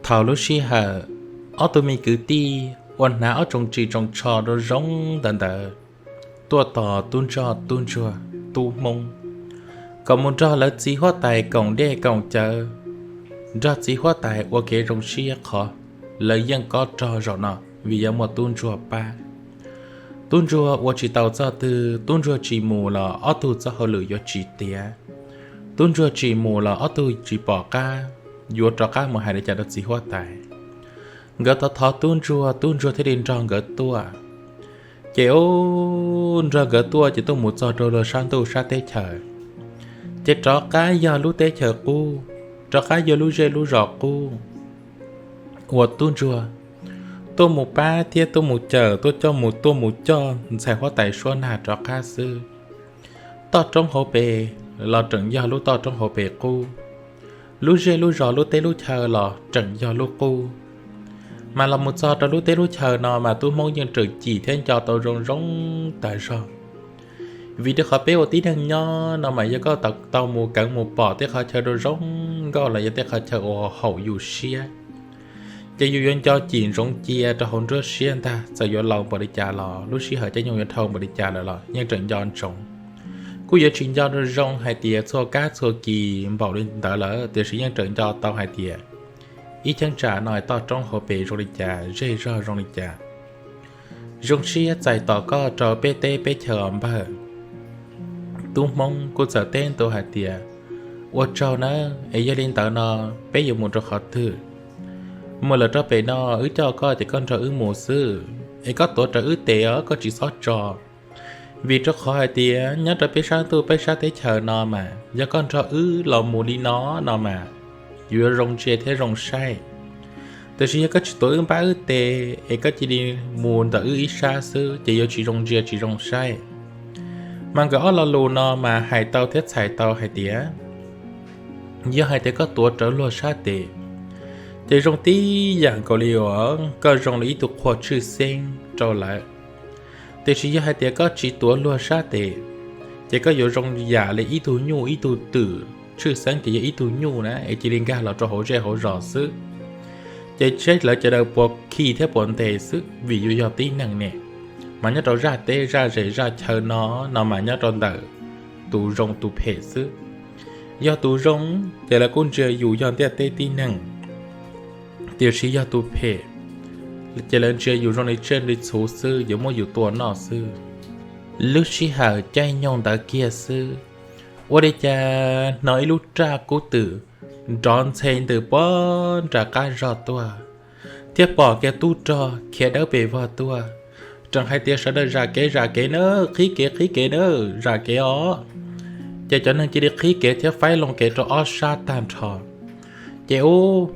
Thaum lub sij hawm ob tug me kwv tij uas hnav ob tsoom ris tsoom tsho zoo zoo ntawd ntawd tuaj tos tub ntsoj tub ntsuag tub hmoob, kom mus nrog lawv txiv huab tais koom dej koom cawv, nrog txiv huab tais ua kev zoo siab qhov lawv yeej kob rog zaum no vim yuav muaj tub ntsuag pab. Tub ntsuag ua tsis tau txog twg, tub ntsuag tsis mus los ob tug txoj hauj lwm yuav tsis tiav. Tub ntsuag tsis mus los ob tug tsis pom qab yuav rov qab mus hais li cas rau txiv huab tais. Nkawd thov thov tub ntsuag, tub ntsuag thiaj li nrog nkawd tuaj. Ces ub, nrog nkawd tuaj ces tuaj mus txog rau luag sab ntuj sab teb chaws, ces rov qab yog lub teb chaws qub, rov qab yog lub zej lub zos qub uas tub ntsuag tuaj mus pab thiab tuaj mus cawm, tuaj coj mus, tuaj mus coj ntxhais huab tais suab nag rov qab xwb. Toj roob hauv pes los tseem yog lub toj roob hauv pes qub, lub zej lub zos lub teb lub chaw los tseem yog lub qub. Mas los mus txog rau lub teb lub chaw no mas tub hmoob yeej tseem cim thiab nco tau zoo zoo tag zog. Vim rau qhov peb ua tib neeg nyob no mas yog koj tau mus kawv mus pom tej qhov chaw zoo zoo nkauj los yog tej qhov chaw uas haum yus siab, ces yus yuav nco cim ntsoov cia rau hauv nruab siab ntag. Txawm yuav laus npaum li cas los lub sij hawm caij nyoog yuav dhau npaum li cas lawm los yeej tseem nco ntsoov. Kuj yuav tsis nco zoo hais tias txhua kab txhua kis npaum li ntawd lawm, tiam sis yeej tseem nco tau hais tias ib cheeb tsam no toj roob hauv pes zoo li cas, zej zog zoo li cas. Zoo siab txais tos koj rau peb teb peb chaw os npawg. Tub hmoob kuj txawm teb ntua hais tias, ua tsaug nawb, es yog li ntawd no peb yuav mus rau qhov twg? Mus lawm rau pem no wb coj koj ces koj nrog wb mus xwb, es koj tuav rawv wb tes os, koj tsis txhob tso. Vim rau qhov hais tias nyob rau peb sab ntuj peb sab teb chaws no mas yog koj nrog wb los mus li no no mas yuav zoo ntsia thiab zoo saib. Tiam sis yog koj tsis tuav wb npab wb tes es koj cia li mus ntawm wb ib sab xwb ces yuav tsis zoo ntsia tsis zoo saib. Mas nkawd ob lo lus no mas hais tau thiab txhais tau hais tias yog hais tias koj tuav rawv luag sab tes ces zoo tib yam nkaus li uas koj zoo li ib tug qhua tshwj xeeb rau lawv. Tiam sis yog hais tias koj tsis tuav luag sab tes ces koj yuav zoo yam li ib tug nyuj ib tug twm, tshwj xeeb ces yog ib tug nyuj na es cia li nkag los rau hauv zej hauv zos xwb. Ces seb lawv cov daws puas khi thiab puas ntes xwb vim yus yog tib neeg ne. Mas nyob rau zaj teb zaj zes zaj chaw no, no mas nyob rau ntawm tus zoo tus phem xwb. Yog tus zoo ces lawv kuj ntsia yus yog ntiaj teb tib neeg, tiam sis yog tus phem ces lawv ntsia yus zoo li tsiaj li txhu xwb, yuav muab yus tua noj xwb. Lub sij hawm caij nyoog ntawd kiag xwb, ua li cas hnov ib lub raj kub twm nrov ntxhe ntws puag nram qab zog tuaj, thiab pom kiag tub rog khiav dawb pes vog tuaj, tseem hais tias sawv daws zam kev zam kev na, qhib kev qhib kev na, zam kev os. Ces cov neeg cia li qhib kev thiab faib loo kev rau ob sab tag nrho. Ces ub,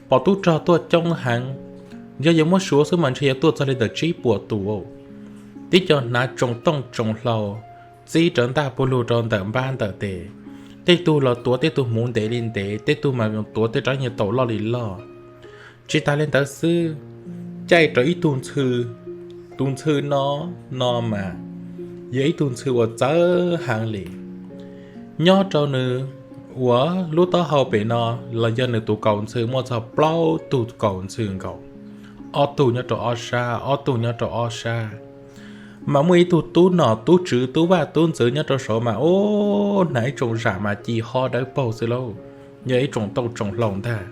pom tub rog tuaj coob heev, yog yuav muab suav xwb mas ntshe yuav tuaj txog li ntawm tsib puas tus. Tib co hnav tsoos tooj tsoos hlau, txib rawv ntaj puag lug rau ntawm npab ntawm tes. Tej tug los tuav tej tug hmuv ntev li ntev, tej tug mas tuav tej rab nyuag taum loj li loj. Tsis tas li ntawd xwb, caij rau ib tug ntxhw. Tus ntxhw no, no mas yog ib tug ntxhw uas txawv heev li. Nyob rau nws uas lub taub hau pem no los yog nws tus kaus ntxhw muaj txog plaub tug kaus ntxhw nkaus, ob tug nyob rau ob sab, ob tug nyob rau ob sab. Mas muaj ib tug tub nom tub tswv tub vaj tub ntxwv nyob rau saud mas ub, hnav ib tsoos zam mas ci ho dawb paug xwb lauj, yog ib tsoos tooj tsoos hlau ntag.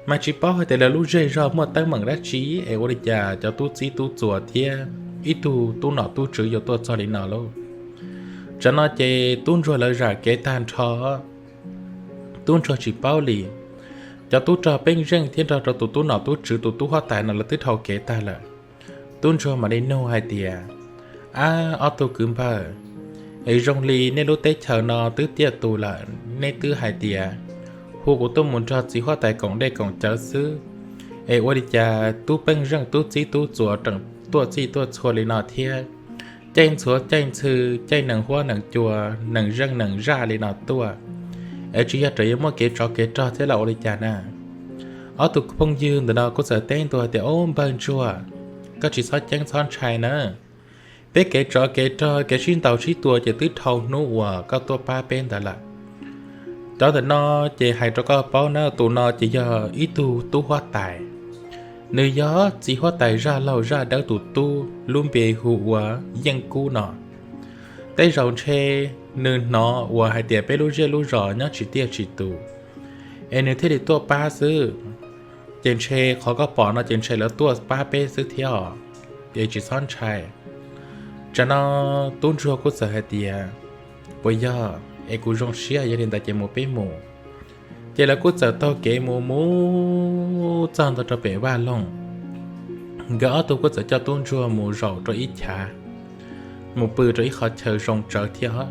Mas tsis paub hais tias lawv lub zej zog muaj teeb meem dab tsi es ua li cas cov tub txib tub txuas thiab ib tug tub nom tub tswv yuav tuaj txog li no lauj. Tsam no ces tub ntsuag lawv zam kev tag nrho, tub ntsuag tsis paub li. Cov tub rog peej zeej thiab nrog rau tus tub nom tub tswv tus tub huab tais no lawv twb dhau kev tag lawm. Tub ntsuag mam li nug hais tias, ab, ob tug kwv npawg, es zoo li nej lub teb chaws no twb tiaj tus lawm, nej twb hais tias hu kuv tuaj mus nrog txiv huab tais koom dej koom cawv xwb, es ua li cas tub peej zeej tub txib tub txuas tseem tuaj txij tuaj txhua li no thiab? Caij ntxhuav caij ntxhw, caij nees huab nees cua, nees zeej nees zaj li no tuaj, es tsis yog tseem yuav muaj kev tsov kev rog thiab los ua li cas na? Ob tug phooj ywg ntawm no kuj txawm teb ntua tias, ub, npawg ntsuag, koj tsis txhob ceeb txhob ntshai na. Peb kev tsov kev rog kev sib ntaus sib tua ces twb dhau hnub uas koj tuaj pab peb ntawd lawm. Cov ntawm no ces hais rau koj paub na, tus no ces yog ib tug tub huab tais. Nws yog txiv huab tais zaj laug zaj dawb tus tub, lub npe hu ua Yeej Kub no. Tej zaum ntshe nws hnov uas hais tias peb lub zej lub zos nyob tsis tiaj tsis tus, es nws thiaj li tuaj pab xwb. Ces ntshe qhov koj pom no ces ntshe lawv tuaj pab peb xwb thiab os, es tsis txhob ntshai. Tsam no tub ntsuag kuj txawm hais tias, puas yog? Es kuv zoo siab, yog li ntawd ces mus peb mus. Ces lawv kuj txawm taug kev mus mus txog nto rau pem vaj loog. Nkawd ob tug kuj txawm coj tub ntsuag mus zaum rau ib chav, mus pw rau ib qhov chaw zoo tsawv thiab.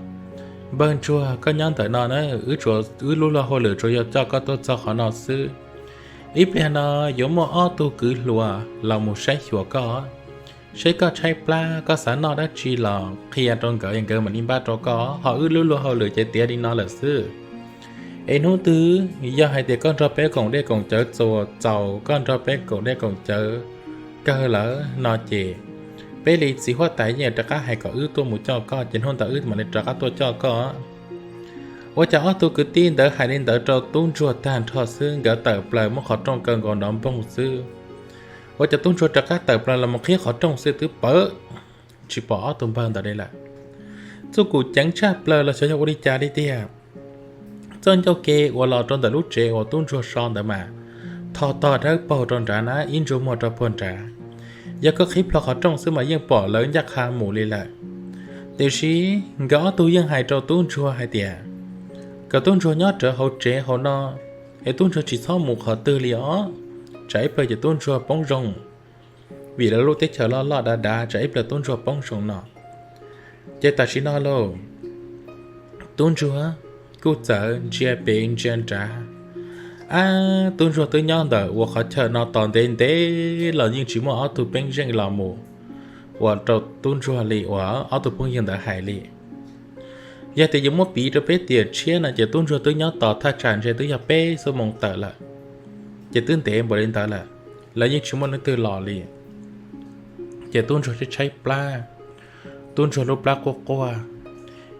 Npawg ntsuag, koj nyob ntawm no na, wb lub luag hauj lwm tsuas yog coj koj tuaj txog qhov no xwb. Ib pliag no yuav muaj ob tug kwv hluas los mus saib xyuas koj, seb koj tshaib plab koj xav noj dab tsi los qhia rau nkawd, nkawd mam li npaj rau koj. Ho wb lub luag hauj lwm ces tiav li no lawm xwb. Es hnub twg yog hais tias koj nrog peb koom dej koom cawv txaus, koj nrog peb koom dej koom cawv kawg lawm no ces peb li txiv huab tais yeej rov qab hais kom wb tuaj mus coj koj, ces hnub ntawd wb mam li rov qab tuaj coj koj. Ua cas ob tug kwv tij ntawd hais li ntawd rau tub ntsuag tag nrho xwb, nkawd tawm plaws muab qhov rooj kaw nkaus nrov npoog xwb. Ua cas tub ntsuag rov qab tawm plaws los mus qhib qhov rooj xwb twb pawv, tsis pom ob tug npawg ntawd li lawm. Txuj kum ceev tshaj plaws los xyov yog ua li cas li tiag. Txoj ncauj ke uas los rau ntawm lub tsev uas tub ntsuag so ntawd mas tho tog dawb paug rau nrad na, ib ntsuj muag rau puag nrad. Yog koj qhib plho qhov rooj xwb mas yeej pom lawv ncaj qha mus li lawm. Tiam sis nkawd ob tug yeej hais rau tub ntsuag hais tias kom tub ntsuag nyob rawv hauv tsev hauv no, es tub ntsuag tsis txhob mus qhov twg li os, tsam ib pliag ces tub ntsuag poob zoo, vim lawv lub teb chaws loj loj dav dav, tsam ib pliag tub ntsuag poob zoo no. Ces tam sim no lauj, tub ntsuag kuj txawm ntsia pem ntsia nrad. Ab, tub ntsuag twb nyob ntawm uas qhov chaw no tos ntev ntev los yeej tsis muaj ob tug peeb zeej los mus ua rau tub ntsuag li, uas ob tug phooj ywg ntawd hais li. Yog tias yuav muab piv rau peb tiam tshiab no ces tub ntsuag twb nyob tos thaj tsam ntshe twb yog peb xuab moos tawm lawm, ces twb ntev npaum li ntawd lawm, lawv yeej tsis muaj leej twg los li. Ces tub ntsuag tshaib tshaib plab, tub ntsuag lub plab quaj quaj,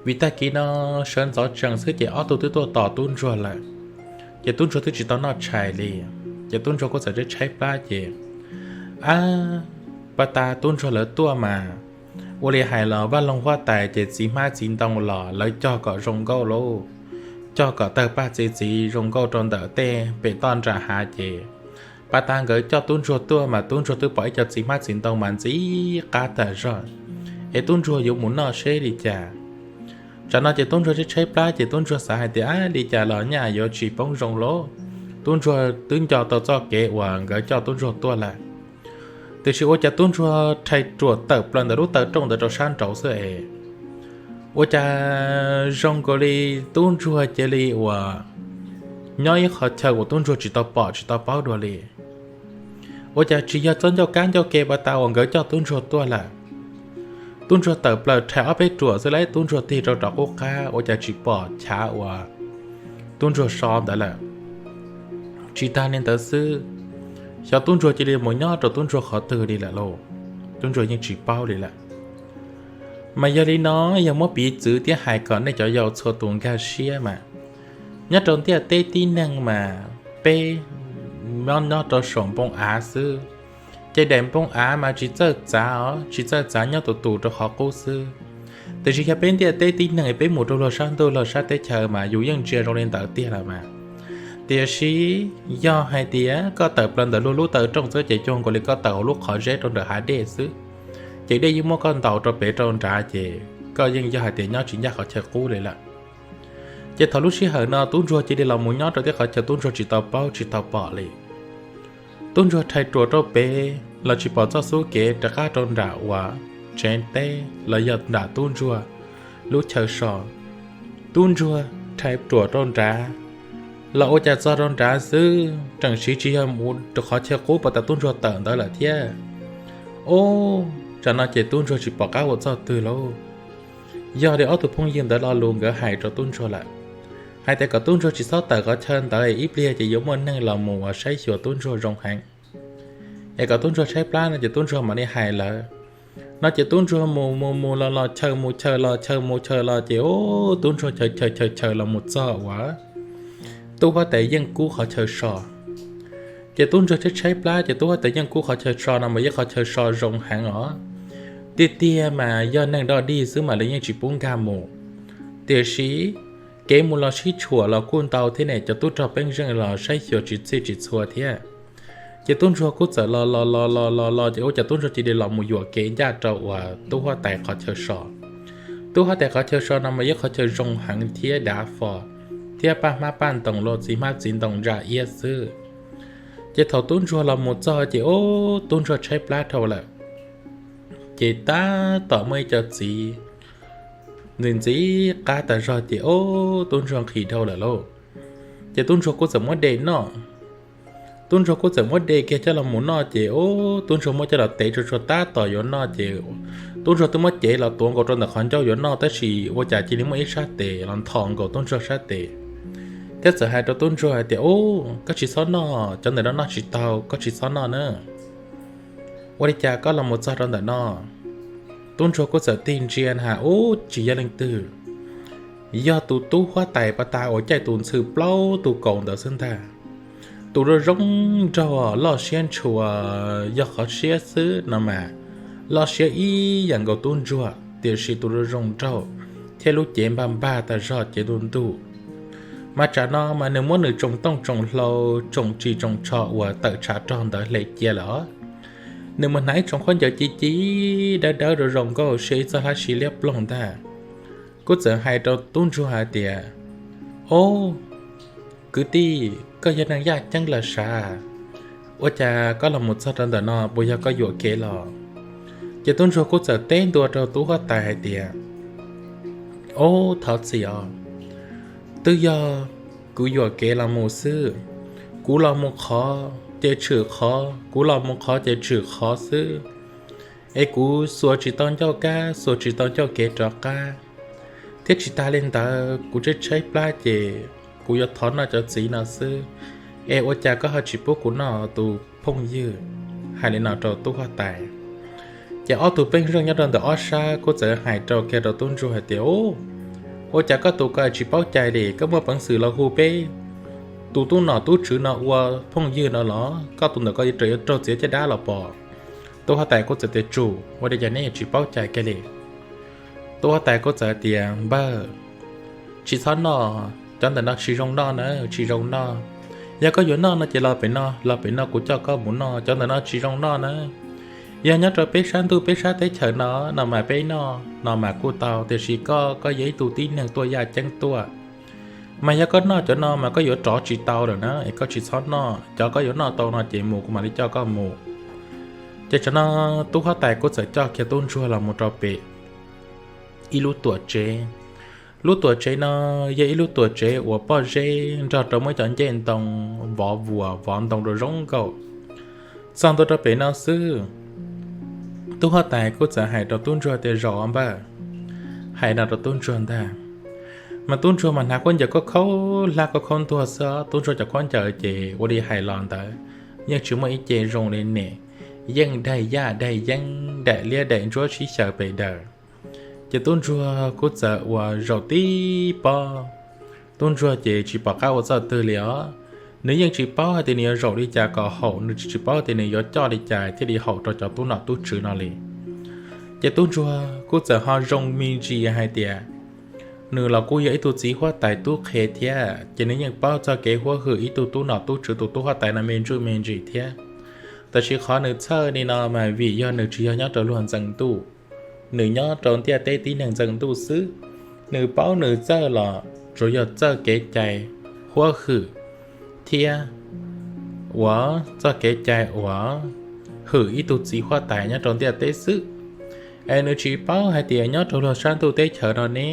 vim tag kis no sawv ntxov tsees xwb ces ob tug twb tuaj tos tub ntsuag lawm, ces tub ntsuag twb tsis tau noj tshais li. Ces tub ntsuag kuj txawm tshaib tshaib plab ces, ab, pas tas tub ntsuag lawv tuaj mas, ua li hais los vaj loog huab tais ces txiv hmab txiv ntoo los lawv cog kom zoo nkauj lauj, cog kom tawg paj txi txiv zoo nkauj rau ntawm tej pem toj nram hav ces pas tas nkawd coj tub ntsuag tuaj mas tub ntsuag twb pom ib co txiv hmab txiv ntoo mas ntxim qab tag zog, es tub ntsuag yuav mus noj seb li cas. Tsam no ces tub ntsuag tshaib tshaib plab ces tub ntsuag xav hais tias, ab, li cas los nyaj yuav tsis poob zoo lauj. Tub ntsuag twb nco tau txoj kev uas nkawd coj tub ntsuag tuaj lawm. Tiam sis ua cas tub ntsuag rhais ruam tawm plaws ntawm lub taw rooj ntawd rau sab nraud xwb es, ua cas zoo nkaus li tub ntsuag cia li uas nyob ib qhov chaw uas tub ntsuag tsis tau pom tsis tau paub dua li. Ua cas tsis yog txoj ncauj kab ncauj ke pas tas uas nkawd coj tub ntsuag tuaj lawm. Tub ntsuag tawm plaws rhais ob peb ruam xwb lawm tub ntsuag tig rau rov qub qab ua cas tsis pom chav uas tub ntsuag so ntawd lawm. Tsis tas li ntawd xwb, xyov tub ntsuag cia li mus nyob rau tub ntsuag qhov twg li lawm lauj, tub ntsuag yeej tsis paub li lawm. Mas yog li no, yog muab piv txwv thiab hais kom nej cov yau txhua tus nkag siab mas, nyob rau ntiaj teb tib neeg mas peb nyob nyob rau saum npoo av xwb, ces daim npoo av mas tsis txawj txav os, tsis txawj txav, nyob tus tus rau qhov qub xwb. Tiam sis yog peb ntiaj teb tib neeg peb mus rau luag sab ntuj luag sab teb chaws mas yus yeej ntsia zoo li ntawd tiag lawm mas. Tiam sis yog hais tias koj tawm plaws ntawm luag lub taw rooj xwb ces cuag nkaus li koj tawm hauv lub qhov zeb rau nram hav dej xwb, ces dej yeej muab koj ntaus rau pem rau nrad ces koj yeej yog hais tias nyob tsis ncaj qhov chaw qub li lawm. Ces thaum lub sij hawm no tub ntsuag cia li los mus nyob rau tej qhov chaw tub ntsuag tsis tau paub tsis tau pom li. Tub ntsuag rhais ruam rau pem los tsis pom txoj xub kev rov qab rau nram uas tsev teb los yog nram tub ntsuag lub chaw so. Tub ntsuag rhais ruam rau nrad los ua cas txog rau nrad xwb tseem siv tsis yog mus rau qhov chaw qub pas tas tub ntsuag tawm ntawd lawm thiab. Ub, tsam no ces tub ntsuag tsis pom qab ua txoj twg lauj. Yog li ob tug phooj ywg ntawd lo lus nkawd hais rau tub ntsuag lawm, hais tias kom tub ntsuag tsis txhob tawm qhov chaw ntawd ib pliag ces yuav muaj neeg los mus uas saib xyuas tub ntsuag zoo heev, es kom tub ntsuag tshaib plab no ces tub ntsuag mam li hais lawv. No ces tub ntsuag mus mus mus los los chaw mus chaw los chaw mus chaw los ces ub tub ntsuag chaw chaw chaw chaw los mus txog uas tub huab tais Yeej Kub qhov chaw so. Ces tub ntsuag tshaib tshaib plab, ces tub huab tais Yeej Kub qhov chaw so no mas yog qhov chaw so zoo heev os. Tiag tiag mas yog neeg dog dig xwb mas lawv yeej tsis pub nkag mus, tiam sis kev mus los sib tshuam los kuj ntau thiab ne, cov tub rog pej xeem los saib xyuas tsis txhij tsis txhua thiab. Ces tub ntsuag kuj txawm los los los los los los ces ua cas tub ntsuag cia li los mus yuam kev ncaj rau uas tub huab tais qhov chaw so. Tub huab tais qhov chaw so no mas yog qhov chaw zoo heev thiab dav fo, thiab paj hmab paj ntoos los txiv hmab txiv ntoo ntsa iab xwb. Ces thaum tub ntsuag los mus txog ces ub, tub ntsuag tshaib plab dhau lawm. Ces tab tom muaj ib co txiv, ntxim ntxim qab tas zog ces ub, tub ntsuag nqhis dhau lawm lauj. Ces tub ntsuag kuj txawm muab de noj. Tub ntsuag kuj txawm muab de kiag coj los mus noj ces ub, tub ntsuag muab coj los tev tsuag tsuag tab tom yuav noj ces tub ntsuag twb muab cev los tuav nkaus rau ntawm qhov ncauj yuav noj tab sis ua cas cia li muaj ib sab tes los nthos nkaus tub ntsuag sab tes, thiab txawm hais rau tub ntsuag hais tias, Ub, koj tsis txhob noj, cov ntawm no noj tsis tau, koj tsis txhob noj na. Ua li cas koj los mus txog rau ntawm no? Tub ntsuag kuj txawm tig ntsia na, ub, tsis yog leej twg, yog tus tub huab tais pas tas uas caij tus ntxhw plaub tus kaus ntawd xwb ntag. Tus zoo zoo nraug, loj siab ntshua, yog qhov siab xwb no mas loj siab ib yam nkaus tub ntsuag, tiam sis tus zoo zoo nraug thiab lub cev npag npag tas zog cev ntuj ntuj. Mas tsam no mas nws muab nws tsoom tooj tsoom hlau, tsoom ris tsoom tsho uas tawm tshav rog ntawd hle cia lawm. Nws mus hnav ib tsoom khaub ncaws ci ci dawb dawb rau zoo nkauj siab ib txoj hlab si liab ploog ntag. Kuj txawm hais rau tub ntsuag hais tias, Ob, kwv tij, koj yog neeg yaj ceeb los sav? Ua cas koj los mus txog rau ntawm no, puas yog koj yuam kev los? Ces tub ntsuag kuj txawm teb ntua rau tub huab tais hais tias, Ob, thov txim os, twb yog kuv yuam kev los mus xwb. Kuv los mus qhov ces tshwm qhov, kuv los mus qhov ces tshwm qhov xwb. Es kuv xuas tsis tau ncauj kab, xuas tsis tau ncauj kev rov qab, thiab tsis tas li ntawd kuv tshaib tshaib plab ces kuv yuav thov noj cov txiv no xwb. Es ua cas koj ho tsis pub kuv noj tus phooj ywg? Hais li no rau tub huab tais. Ces ob tug pej xeem nyob rau ntawm ob sab kuj txawm hais rau kiag rau tub ntsuag hais tias, Ub, ua cas koj tus ko tsis paub cai li, koj muaj peev xwm los hu peb tus tub nom tub tswv no ua phooj ywg no los? Koj tus ntawm ko yuav raug txiav caj dab los pom? Tub huab tais kuj txawm tias, Tsum, ua li cas neb yuav tsis paub cai kiag li? Tub huab tais kuj txawm tias, Npawg, tsis txhob noj, cov ntawm no tsis zoo noj na, tsis zoo noj. Yog koj yuav noj no ces los pem no, los pem no kuv coj koj mus noj, cov ntawm no tsis zoo noj na. Yog nyob rau peb sab ntuj peb sab teb chaws no, no mas peb noj no mas kuj tau, tiam sis koj, koj yog ib tug tib neeg tuaj yaj ceeb tuaj, mas yog koj noj cov no mas koj yuav rov tsis tau lawm na, es koj tsis txhob noj, cov koj yuav noj tau no ces mus kuv mam li coj koj mus. Ces tsam no tub huab tais kuj txawm coj kiag tub ntsuag los mus rau pem ib lub tuam tsev. Lub tuam tsev no yog ib lub tuam tsev uas pob zeb nrog rau muaj cov ncej ntoo vov vuas vov ntoo rau zoo nkauj. Txog ntua rau pem no xwb, tub huab tais kuj txawm hais rau tub ntsuag tias, Zaum npawg, hais no rau tub ntsuag ntag. Mas tub ntsuag mas hnav khaub ncaws khaub khaub hlab khaub khaub ntuag xwb, tub ntsuag cov khaub ncaws ces ua li hais los ntawd yeej tsis muaj ib ce zoo li ne, yeej daim yaj daim yeeb daim liab daim ntsuab sib xyaw pes daws. Ces tub ntsuag kuj txawm ua zaum tib pob. Tub ntsuag ces tsis pom qab ua txoj twg li os. Nws yeej tsis paub hais tias nws yuav zaum li cas kom haum, nws tsis paub tias nws yuav coj li cas thiaj li haum rau cov tub nom tub tswv no li. Ces tub ntsuag kuj txawm ho zoo me ntsis hais tias nws los kuj yog ib tug txiv huab tais tub qhe thiab, ces nws yeej paub txoj kev huab hwm ib tug tub nom tub tswv tus tub huab tais no me ntsuj me ntsis thiab. Tab sis qhov nws txhawj li no mas vim yog nws tsis yog nyob rau luag ntxeev ntuj, nws nyob rau ntiaj teb tib neeg ntxeev ntuj xwb. Nws paub nws txawj los tsuas yog txawj kev cai huab hwm thiab uas txoj kev cai uas hwm ib tug txiv huab tais nyob rau ntiaj teb xwb. Es nws tsis paub hais tias nyob rau luag sab ntuj teb chaws no ne,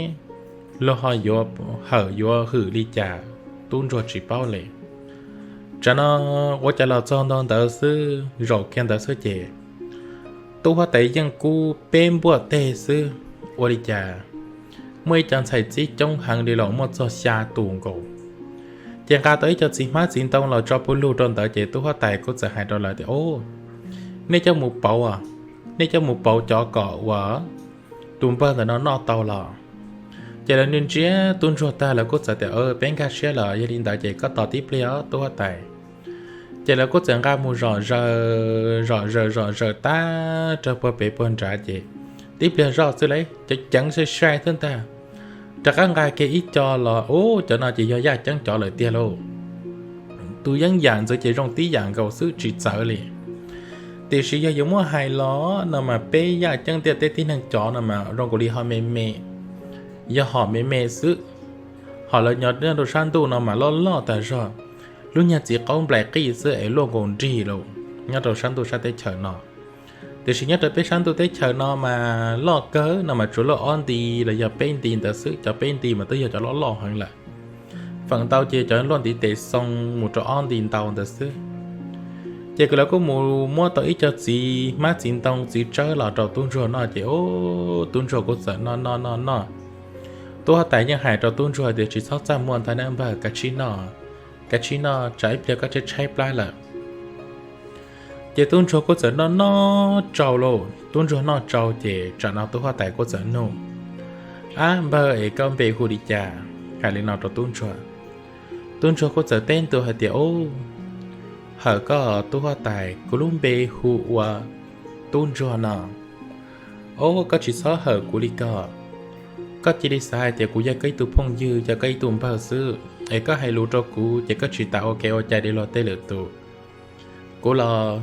luag ho yuav hawm yuav hwm li cas, tub ntsuag tsis paub li. Tsam no ua cas los txog nto ntawd xwb, zaum kiag ntawd xwb ces tub huab tais yeej kub peb npuaj teg xwb. Ua li cas muaj ib co ntxhais txib coob heev li los muaj txog xya tus nkaus. Ces nqa tau ib co txiv hmab txiv ntoo los tso pw lug rau ntawd ces tub huab tais kuj txawm hais rau lawv tias, Ub, nej coj mus pauv, nej coj mus pauv cov kom uas tus npawg ntawm no noj tau los. Ces lawv ntsia ntsia tub ntsuag tag lawv kuj txawm tias, Peb nkag siab lawm, yog li ntawd ces koj tos tib pliag os tub huab tais. Ces lawv kuj txawm nqa mus zom zaws zom zaws zom zaws tag rau puag pem puag nrad ces tib pliag zoj xwb lawm cov ceev sai sai xwb ntag. Rov qab nqa kiag ib co los ub cov no ces yog yaj ceeb cov lawm tiag lauj. Tus yeeb yam ntxwv ces zoo tib yam nkaus xwb tsis txawv li. Tiam sis yog yuav muab hais los no mas peb yaj ceeb ntiaj teb tib neeg cov no mas zoo nkaus li ho me me, yog hom me me xwb. Hom lawv nyob rau sab ntuj no mas loj loj tag zog, lub nyuag txiv qaub nplaim qij xwb es luaj nkaus nrig lawm nyob rau sab ntuj sab teb chaws no. Tiam sis nyob rau peb sab ntuj teb chaws no mas loj kawg no mas tsuas luaj ob nti los yog peb nti ntawd xwb, cov peb nti mas twb yog cov loj loj heev lawm. Feem ntau ces cov luaj ntiv tes xoo mus rau ob nti ntau ntawd xwb. Ces kuv lawv kuj mus muab tau ib co txiv hmab txiv ntoo txiv tsawb los rau tub ntsuag noj ces ub tub ntsuag kuj txawm noj noj noj noj. Tub huab tais yeej hais rau tub ntsuag tias, Tsis txhob txaj muag ntag nawb npawg, kav tsij noj, kav tsij noj tsam ib pliag koj tshaib tshaib plab lawm. Ces tub ntsuag kuj txawm noj noj tsau lauj, tub ntsuag noj tsau ces tsam no tub huab tais kuj txawm nug, Ab npawg es koj npe hu li cas? Hais li no rau tub ntsuag. Tub ntsuag kuj txawm teb ntua hais tias, Ub, hawm koj tub huab tais, kuv lub npe hu ua tub ntsuag no. Ob, koj tsis txhob hawm kuv li ko. Koj cia li xav hais tias kuv yog koj ib tug phooj ywg, yog koj ib tug npawg xwb es koj hais lus rau kuv ces koj tsis tas ua kev ua cai li luag tej lwm tus. Kuv los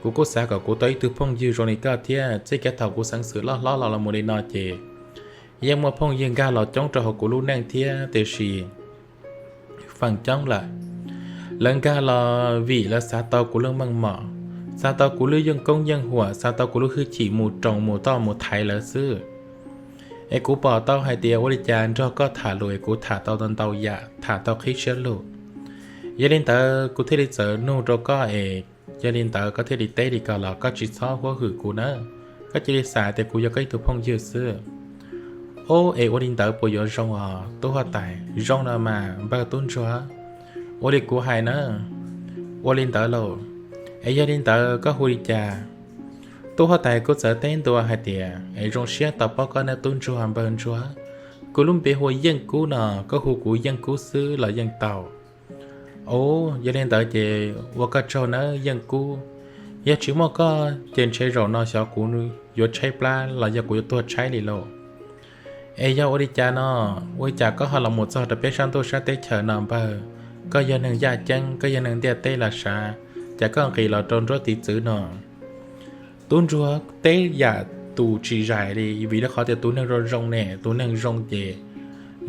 kuv kuj xav kom kuv tau ib tug phooj ywg zoo li koj thiab. Txij kiag thaum kuv xeev xwm loj hlob los los mus li no ces yeej muaj phooj ywg nkag los coob rau hauv kuv lub neej thiab, tiam sis feem coob lawm lawv nkag los vim lawv xav tau kuv lub meej mom, xav tau kuv lub yeej koob yeej huam, xav tau kuv lub hwj chim mus roos mus toj mus thaiv lawv xwb. Es kuv pom tau hais tias ua li cas nrog koj tham lus es kuv tham tau ntau yam, tham tau qhib siab lug. Yog li ntawd kuv thiaj li txawm nug rau koj es yog li ntawd koj thiaj li teb li ko los koj tsis txhob huab hwm kuv nawb. Koj cia li xav tias kuv yog koj ib tug phooj ywg xwb. Ob, es ua li ntawd puas yuav zoo os tub huab tais? Zoo no mas npawg tub ntsuag, ua li kuv hais na. Ua li ntawd lauj, es yog li ntawd koj hu li cas? Tub huab tais kuj txawm teb ntua hais tias, Es zoo siab tau paub koj nawb tub ntsuag npawg ntsuag. Kuv lub npe hu ua Yeej Kub no, koj hu kuv Yeej Kub xwb los yeej tau. Ob, yog li ntawd ces ua koj tsaug nawb Yeej Kub. Yog tsis muaj koj ces ntshe zaum no xyov kuv yuav tshaib plab los yog kuv yuav tuag tshaib li lauj. Es yog ua li cas no, ua li cas koj ho los mus txog rau peb sab ntuj sab teb chaws no npawg? Koj yog neeg yaj ceeb, koj yog neeg ntiaj teb los sav, cas koj nqis los rau nruab tiv txwv no? Tub ntsuag teb yam tus tsis zais li, vim rau qhov tias tus neeg zoo zoo ne, tus neeg zoo ces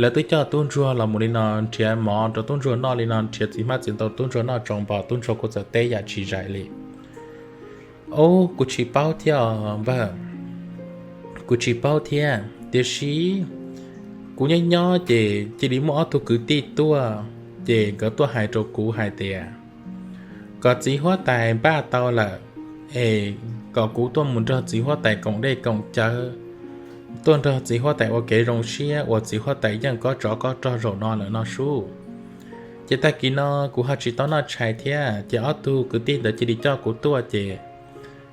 lawv twb coj tub ntsuag los mus li no nrhiav mov rau tub ntsuag noj li no, nrhiav txiv hmab txiv ntoo tub ntsuag noj tsaus npos, tub ntsuag kuj txawm teb yam tsis zais li. Ob, kuv tsis paub thiab os npawg, kuv tsis paub thiab, tiam sis kuv nyob nyob ces cia li muaj ob tug kwv tij tuaj, ces nkawd tuaj hais rau kuv hais tias kom txiv huab tais npaj tau lawm, es kom kuv tuaj mus nrog txiv huab tais koom dej koom cawv, tuaj nrog txiv huab tais ua kev zoo siab uas txiv huab tais yeej kob tsov kob rog zaum no lawm no sub. Ces tag kis no kuv ho tsis tau noj tshais thiab, ces ob tug kwv tij ntawd cia li coj kuv tuaj ces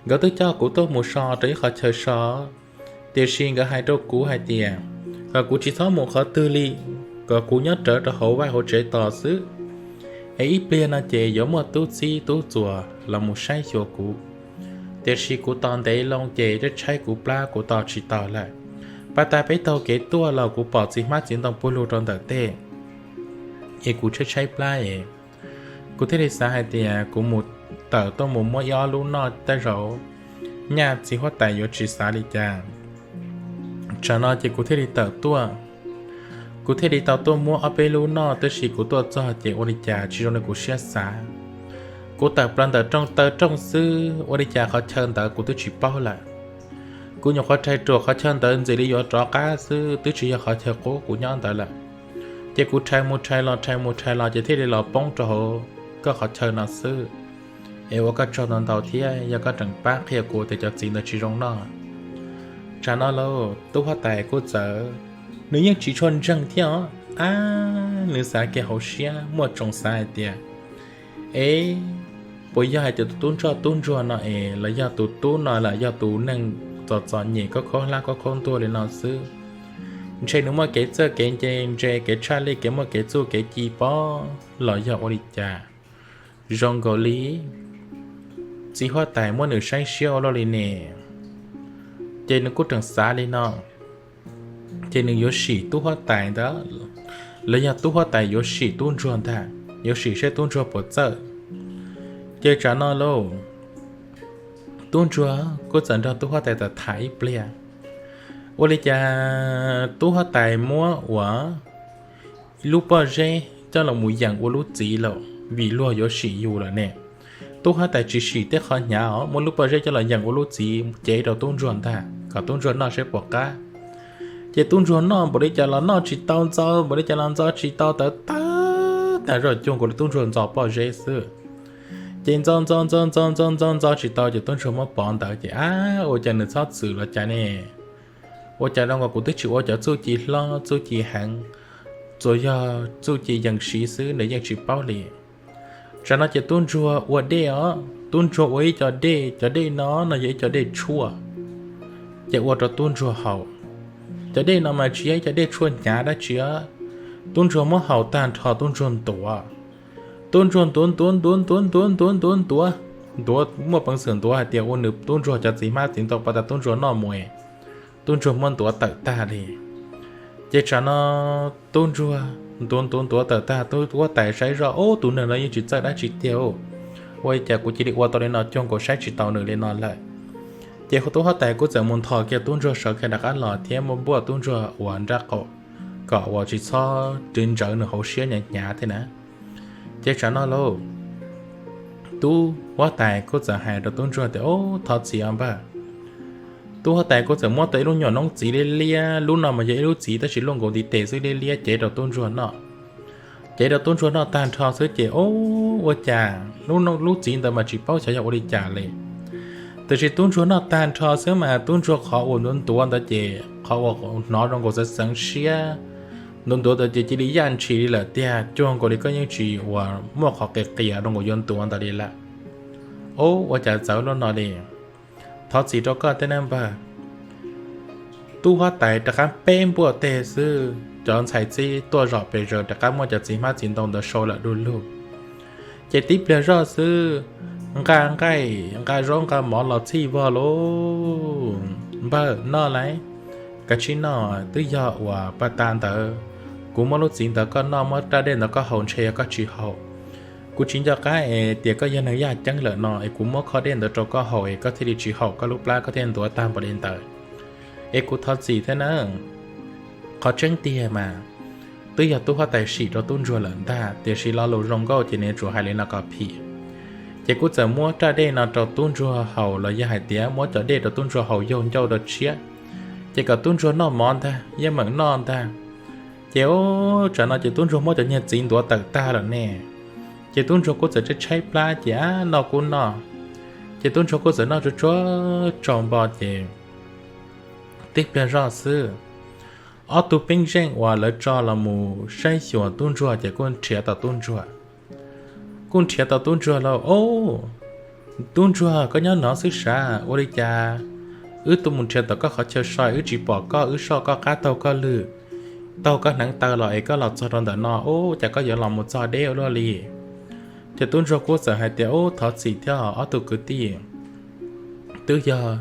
nkawd twb coj kuv tuaj mus so rau ib qhov chaw so, tiam sis nkawd hais rau kuv hais tias kom kuv tsis txhob mus qhov twg li, kom kuv nyob rawv rau hauv vaj hauv tsev tos xwb, es ib pliag no ces yuav muaj tub txib tub txuas los mus saib xyuas kuv. Tiam sis kuv tos ntev loo ces tshaib tshaib kuv plab kuv tos tsis taus lawm. Pas tas peb taug kev tuaj los kuv pom txiv hmab txiv ntoo puag lug rau ntawm tej, es kuv tshaib tshaib plab es kuv thiaj li xav hais tias kuv mus tawm tuaj mus muab ib ob lub noj tej zaum nyaj txiv huab tais yuav tsis xav li cas. Tsam no ces kuv thiaj li tawm tuaj, kuv thiaj li tau tuaj muab ob peb lub noj, tab sis kuv tuaj txog ces ua li cas tsis zoo li kuv siab xav. Kuv tawm plaws ntawm rooj taw rooj xwb, ua li cas qhov chaw ntawd kuv twb tsis paub lawm. Kuv nyuam qhuav rhais ruam qhov chaw ntawd ntxim li yuav rov qab xwb, twb tsis yog qhov chaw qub kuv nyob ntawd lawm. Ces kuv rhais mus rhais los rhais mus rhais los ces thiaj li los poob rau hauv koj qhov chaw no xwb. Es ua koj tsaug ntau ntau thiab, yog koj tseem pab qhia kuv tias cov txiv ntawd tsis zoo noj. Tsam no lauj, tub huab tais kuj txawm, nws yeej tsis tshua ntseeg thiab os, ab, nws xav kiag hauv siab muaj tsoom xav hais tias, es puas yog hais tias tus tub ntsoj tub ntsuag no es los yog tus tub no los yog tus neeg txom txom nyem khaub khaub hlab khaub khaub ntuag li no xwb, ntshe nws muaj kev txawj kev ntse, kev tshaj lij, kev muaj kev txuj kev ci pob los yog ua li cas. Zoo nkaus li txiv huab tais muab nws saib siab ua luaj li ne. Ces nws kuj tseem xav li no, ces nws yuav sim tub huab tais ntawd, los yog tub huab tais yuav sim tub ntsuag ntag, yuav sim seb tub ntsuag puas txawj. Ces tsam no lauj, tub ntsuag kuj txawm nrog tub huab tais tham ib pliag. Ua li cas tub huab tais muab ua lub pob zeb coj los mus yeem ua lub txiv lawm vim luag yuav sim yus lawm ne. Tub huab tais tsis sim tej qhov hnyav os, muab lub pob zeb coj los yeem ua lub txiv cev rau tub ntsuag ntag kom tub ntsuag noj seb puas qab. Ces tub ntsuag noj npaum li cas los noj tsis tau, ntxo npaum li cas los ntxo tsis tau, tawv tawv tag zog, cuag nkaus li tub ntsuag ntxo pob zeb xwb. Ces ntxo ntxo ntxo ntxo ntxo ntxo ntxo tsis tau ces tub ntsuag muab pov ntawd ces, ab, ua cas nws txhob txwm los cas ne? Ua cas zoo nkaus kuv twb tsis ua cov txuj ci hlob txuj ci heev, tsuas yog txuj ci yees siv xwb nws yeej tsis paub li. Tsam no ces tub ntsuag ua dej os, tub ntsuag ua ib co dej, cov dej no no yog ib co dej tshuaj, ces ua rau tub ntsuag haus. Cov dej no mas tsis yog ib co dej tshuaj hnyav dab tsi os. Tub ntsuag muab haus tag nrho tub ntsuag ntuav, tub ntsuag ntuav ntuav ntuav ntuav ntuav ntuav ntuav ntuav, ntuav muaj peev xwm ntuav hais tias ua nws tub ntsuag cov txiv hmab txiv ntoo pas tas tub ntsuag noj mus, tub ntsuag muab ntuav tawm tag li. Ces tsam no tub ntsuag ntuav ntuav ntuav tawm tag, tub huab tais saib zoj, ub, tus neeg no yeej tsis txawj dab tsi tiag, ua li cas kuv cia li ua tau li no, cuag nkaus saib tsis taus nws li no lawm. Ces tub huab tais kuj txawm mus nthos kiag tub ntsuag sawv kiag rov qab los thiab muab npuaj tub ntsuag ua nraub qaum kom ua tsis txhob ris ntsawv nws hauv siab hnyav hnyav thiab na. Ces tsam no lauj, tub huab tais kuj txawm hais rau tub ntsuag tias, ub, thov txim os npawg. Tub huab tais kuj txawm muab tau ib lub nyuam noob txiv liab liab, lub no mas yog ib lub txiv tab sis luaj nkaus ntiv tes xwb, liab liab, cev rau tub ntsuag noj. Cev rau tub ntsuag noj tag nrho xwb ces, ub, ua cas lub, lub txiv ntawd mas tsis paub xyov yog ua li cas li. Tiam sis tub ntsuag noj tag nrho xwb mas tub ntsuag qhov uas ntuav ntuav ntawd ces qhov uas hnov zoo nkaus xeev xeev siab ntuav ntuav ntawd ces cia li yaj ntshis li lawm tiag, cuag nkaus li koj yeej tsis uas muaj qhov qias qias zoo nkaus yuav ntuav ntawd li lawm. Ub, ua cas txawv lub no li. Thov txim rau koj thiab nawb npawg. Tub huab tais rov qab peb npuaj teg xwb, cov ntxhais txib tuaj zom pes zaws rov qab muab cov txiv hmab txiv ntoo ntawd sau lawm du lug. Ces tib pliag zoj xwb, nqa nqaij nqa zaub nqa mov los txhij vog lauj. Npawg, noj lauj. Kav tsij noj, twb yog uas pas tas ntawd kuv muab lub txiv ntawd koj noj, muab raj dej ntawd koj haus ntshe yog koj tsis haus. Kuv tsis nco qab es tias koj yog neeg yaj ceeb lawm no es kuv muab khob dej ntawd rau koj haus es koj thiaj li tsis haum koj lub plab koj thiaj ntuav tag npaum li ntawd. Es kuv thov txim thiab nawb. Qhov tseeb tiag mas twb yog tub huab tais sim rau tub ntsuag lawm ntag, tiam sis lo lus zoo nkauj ces nws tsuas hais li no kom phim. Ces kuv txawm muab raj dej no rau tub ntsuag haus los yog hais tias muab cov dej rau tub ntsuag haus yaug ncauj rau tshiab, ces kom tub ntsuag noj mov ntag, yeej meem noj ntag. Ces ub, tsam no ces tub ntsuag muab cov niag txiv ntuav tawm tag lawm ne. Ces tub ntsuag kuj txawm tshaib tshaib plab ces ab noj kuj noj. Ces tub ntsuag kuj txawm noj tsuag tsuag tsaus npo ces tib pliag zoj xwb, ob tug peeb zeej uas lawv tso los mus saib xyuas tub ntsuag ces kuj nrhiav tau tub ntsuag. Kuj nrhiav tau tub ntsuag lauj. Ob, tub ntsuag, koj nyob no xwb sav? Ua li cas wb tuaj mus nrhiav tom koj qhov chaw so wb tsis pom koj, wb soj koj qab taug koj lw, taug koj hneev taw los es koj los txog rau ntawm no, ub, cas koj yuav los mus txog deb ua luaj li? Ces tub ntsuag kuj txawm hais tias, ub, thov txim thiab ob tug kwv tij, twb yog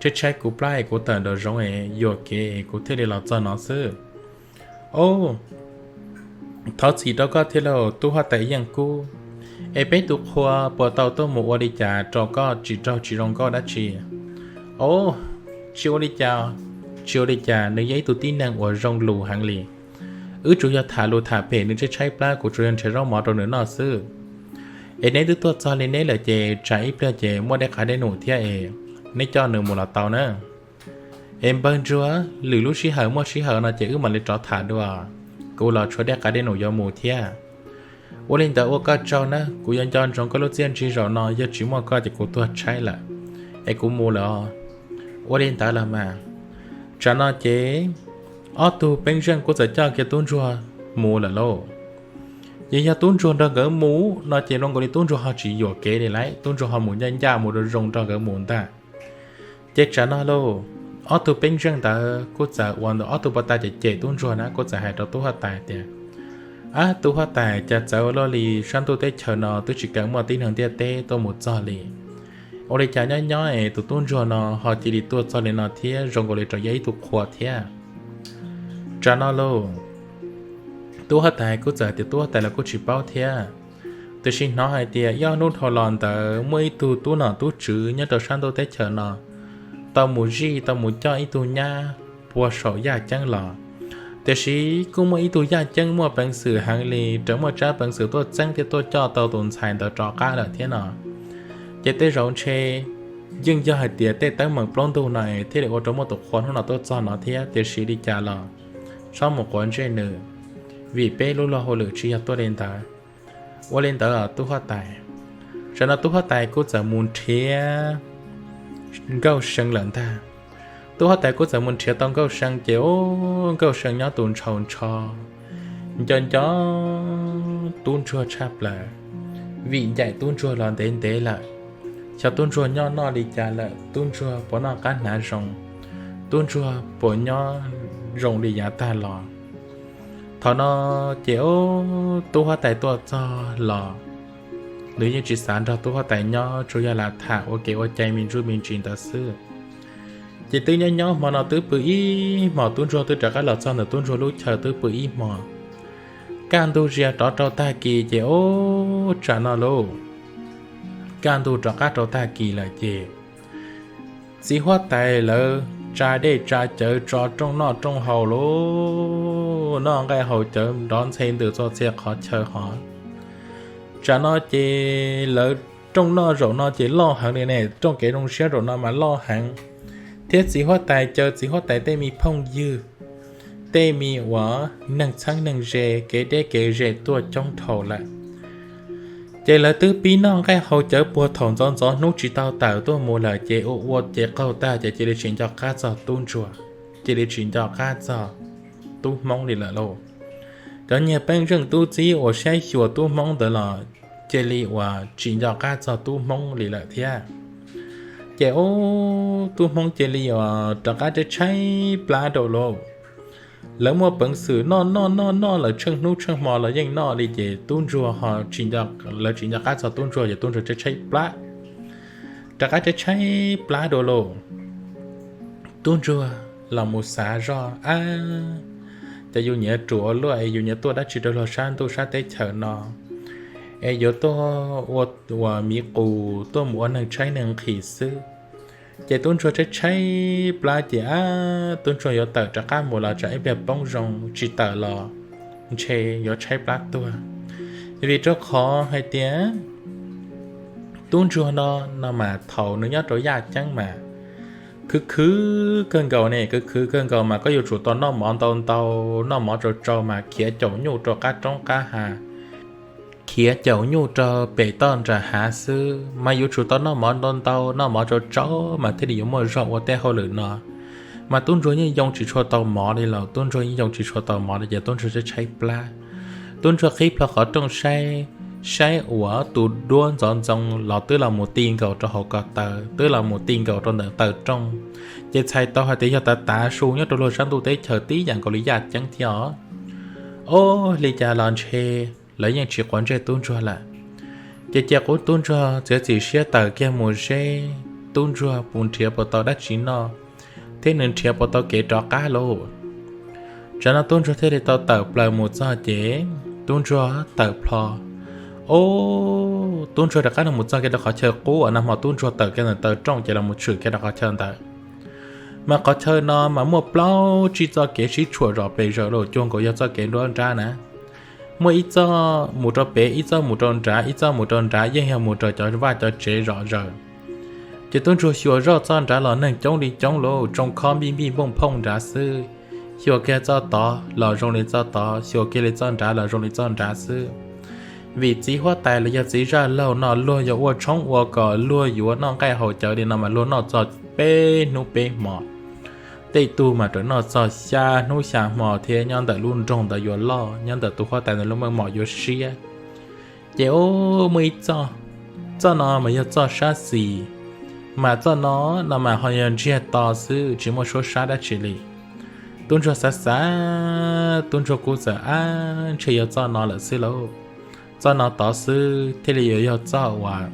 tshaib tshaib kuv plab es kuv tawm nraum zoov es yuam kev es kuv thiaj li los txog no xwb. Ob, thov txim rau koj thiab lauj tub huab tais Yeej Kub, es peb tus qhua puas tau tuaj mus ua li cas rau koj tsis raug tsis zoo nkauj dab tsi? Ob, tsis ua li cas, tsis ua li cas, nws yog ib tug tib neeg uas zoo lus heev li. Wb tsuas yog tham lus tham pem nws tshaib tshaib plab, kuv tsuas yog nrhiav zaub mov rau nws noj xwb. Es neb twb tuaj txog li neb lawm ces tsam ib pliag ces muaj dej qav dej num thiab es neb coj nws mus los tau na. Es npawg Ntsuag, lwm lub sij hawm muaj sij hawm no ces wb mam li rov tham dua, kuv los tshuav dej qav dej num yuav mus thiab. Ua li ntawd ua koj tsaug na, kuv yuav nco ntsoov koj lub txiaj ntsig zaum no, yog tsis muaj koj ces kuv tuag tshaib lawm. Es kuv mus lawm os. Ua li ntawd los mas, tsam no ces ob tug peeb zeej kuj txawm coj kiag tub ntsuag mus lawm lauj. Yog, yog tub ntsuag nrog nkawd mus no ces zoo nkaus li tub ntsuag ho tsis yuam kev li lauj, tub ntsuag ho mus ncaj ncaj mus zoo zoo nrog nkawd mus ntag. Ces tsam no lauj, ob tug pej xeem ntawd kuj txawm ua ntawm ob tug pov tas cem cem tub ntsuag na, kuj txawm hais rau tub huab tais tias, Ab, tub huab tais, cas txawv ua luaj li, sab ntuj teb chaws no twb tsis kam muaj tib neeg ntiaj teb tuaj mus txog li. Ua li cas nyob nyob es tus tub ntsuag no ho cia li tuaj txog li no thiab, zoo nkaus li rau yog ib tug qhua thiab. Tsam no lauj, tub huab tais kuj txawm tias tub huab tais los kuj tsis paub thiab, tiam sis hnov hais tias ib ob hnub dhau los ntawd muaj ib tug tub nom tub tswv nyob rau sab ntuj teb chaws no tau mus zij tau mus coj ib tug nyab puag saum yaj ceeb los. Tiam sis kuj muaj ib tug yaj ceeb muaj peev xwm heev li, raws muaj tsab peev xwm tuaj txeeb thiab tuaj coj tau tus ntxhais ntawd rov qab lawm thiab no. Ces tej zaum ntshe yeej yog hais tias tej teeb meem plaub ntug no es thiaj li ua rau muaj tus qhua hnub no tuaj txog no thiab, tiam sis li cas los txhob mus quav ntsej nws, vim peb lub luag hauj lwm tsis yog tuaj li ntawd. Ua li ntawd tub huab tais, tsam no tub huab tais kuj txawm mus nrhiav Nkauj See lawm ntag. Tub huab tais kuj txawm mus nrhiav tau Nkauj See ces, ub, Nkauj See nyob tus ntshaus ntsho nco nco tub ntsuag tshaj plaws, vim ncaim tub ntsuag los ntev ntev lawm. Xyov tub ntsuag nyob noj li cas lawm, tub ntsuag puas noj qab hnav zoo, tub ntsuag puas nyob zoo li yav tag los. Thaum no ces, ub, tub huab tais tuaj txog los nws yeej tsis xav nrog tub huab tais nyob, tsuas yog lam tham ua kev ua cai me ntsuj me ntsis ntawd xwb. Ces twb nyob nyob hmo no twb pw ib hmos, tub ntsuag twb rov qab los txog ntawm tub ntsuag lub chaw twb pw ib hmos. Kaj ntug zia rov rau tag kis ces, ub, tsam no lauj, kaj ntug rov qab rau tag kis lawm ces txiv huab tais lawv tsa dej tsa cawv tso rooj noj rooj haus lauj, noj nqaij haus cawv nrov ntxhe ntws txog txhia qhov chaw hov. Tsam no ces lawv rooj noj zaum no ces loj heev li ne, rooj kev zoo siab zaum no mas loj heev. Thiab txiv huab tais caw txiv huab tais tej me phooj ywg, tej me uas neeg txheeb neeg ze, kev deb kev ze tuaj coob dhau lawm. Ces lawv twb pib noj nqaij haus cawv puag thaum ntxov ntxov hnub tsis tau tawm tuaj mus lawm ces ua ua ces qaug tag ces cia li tsis nco qab txog tub ntsuag, cia li tsis nco qab txog tub hmoob li lawm lauj. Cov niag pej xeem tub txib uas saib xyuas tub hmoob ntawd los cia li uas tsis nco qab txog tub hmoob li lawm thiab. Ces ub, tub hmoob cia li uas rov qab tshaib tshaib plab rau lauj. Lawv muaj peev xwm noj noj noj noj lawm tsheej hnub tsheej hmo los yeej noj li ces tub ntsuag ho, lawv tsis nco qab txog tub ntsuag ces tub ntsuag tshaib tshaib plab, rov qab tshaib tshaib plab dua lauj. Tub ntsuag los mus xav zoj, ab, ces yus nyiam ruam ua luaj es yus nyiam tuaj dab tsi rau luag sab ntuj sab teb chaws no, es yuav tuaj ua, ua miv qus tuaj mus ua neeg tshaib neeg nqhis xwb. Ces tub ntsuag tshaib tshaib plab ces, ab, tub ntsuag yuav tawm rov qab mus los tsam ib pliag poob zoo, tsis tawm los ntshe yuav tshaib plab tuag. Vim rau qhov hais tias tub ntsuag no, no mas thaum nws nyob rau yaj ceeb mas khwv khwv kawg nkaus ne, khwv khwv kawg nkaus mas koj yuav tsum tau noj mov ntau ntau, noj mov tsau tsau mas khiav caum nyuj rau qab roob qab hav, khiav caum nyuj rau pem toj nram hav xwb mas yuav tsum tau noj mov ntau ntau, noj mov tsau tsau mas thiaj li yuav muaj zog ua tej hauj lwm no. Mas tub ntsuag yeej yoo tsis tshua tau mov li los, tub ntsuag yeej yoo tsis tshua tau mov li ces tub ntsuag tshaib tshaib plab. Tub ntsuag qhib plho qhov rooj saib, saib uas tus duab ntxoov ntxoo los twb los mus ti nkaus rau hauv ko taw, twb los mus ti nkaus rau ntawm taw rooj. Ces txhais tau hais tias yog tav tav su nyob rau luag sab ntuj teb chaws tib yam nkaus li yaj ceeb thiab os. Ob, li cas los ntshe lawv yeej tsis quav ntsej tub ntsuag lawm. Ces cia qub tub ntsuag txiav txim siab tawm kiag mus seb tub ntsuag puas nrhiav puas tau dab tsi noj, thiab nws nrhiav puas tau kev rov qab lauj. Tsam no tub ntsuag thiaj li tau tawm plaws mus txog ces tub ntsuag tawm plho. Ob, tub ntsuag rov qab los mus txog kiag rau qhov chaw qub uas nag hmo tub ntsuag tawm kiag ntawm taw rooj ces los mus tshwm kiag rau qhov chaw ntawd. Mas qhov chaw no mas muaj plaub tsib txoj kev sib tshuam zom pes zaws lauj, cuag nkaus yog txoj kev nruab nrab na. Muaj ib txoj mus rau pem, ib txoj mus rau nrad, ib txoj mus rau nrad, yeej yog mus raws cov vaj cov tsev zom zaws. Ces tub ntsuag xyuas zoj txoj nrad los neeg coob li coob lauj, tsoo khob npij npij npooj phooj nrad xwb. Xyuas kiag txoj tod los zoo li txoj tod, xyuas kiag li txoj nrad los zoo li txoj nrad xwb. Vim txiv huab tais los yog txiv zaj laug no luag yuav ua tshoob ua kos, luag yuav noj nqaij haus cawv li no mas luag noj txog peb hnub peb hmo. Tej tug mas raws noj txog xya hnub xya hmo thiab, nyob ntawm lub nroog ntawd yuav loj, nyob ntawm tus huab tais ntawd lub meej mom yuav siab. Ces ub, muaj ib txoj, txoj no mas yog txoj sab xis, Mas txoj no no mas ho yog ntsiag to xwb, tsis muaj suab sab dab tsi li. Tub ntsuag xav xav, tub ntsuag kuj txawm, ab, ntshe yog txoj no lawm xwb lauj. Txoj no tod xwb thiaj li yuav yog txoj uas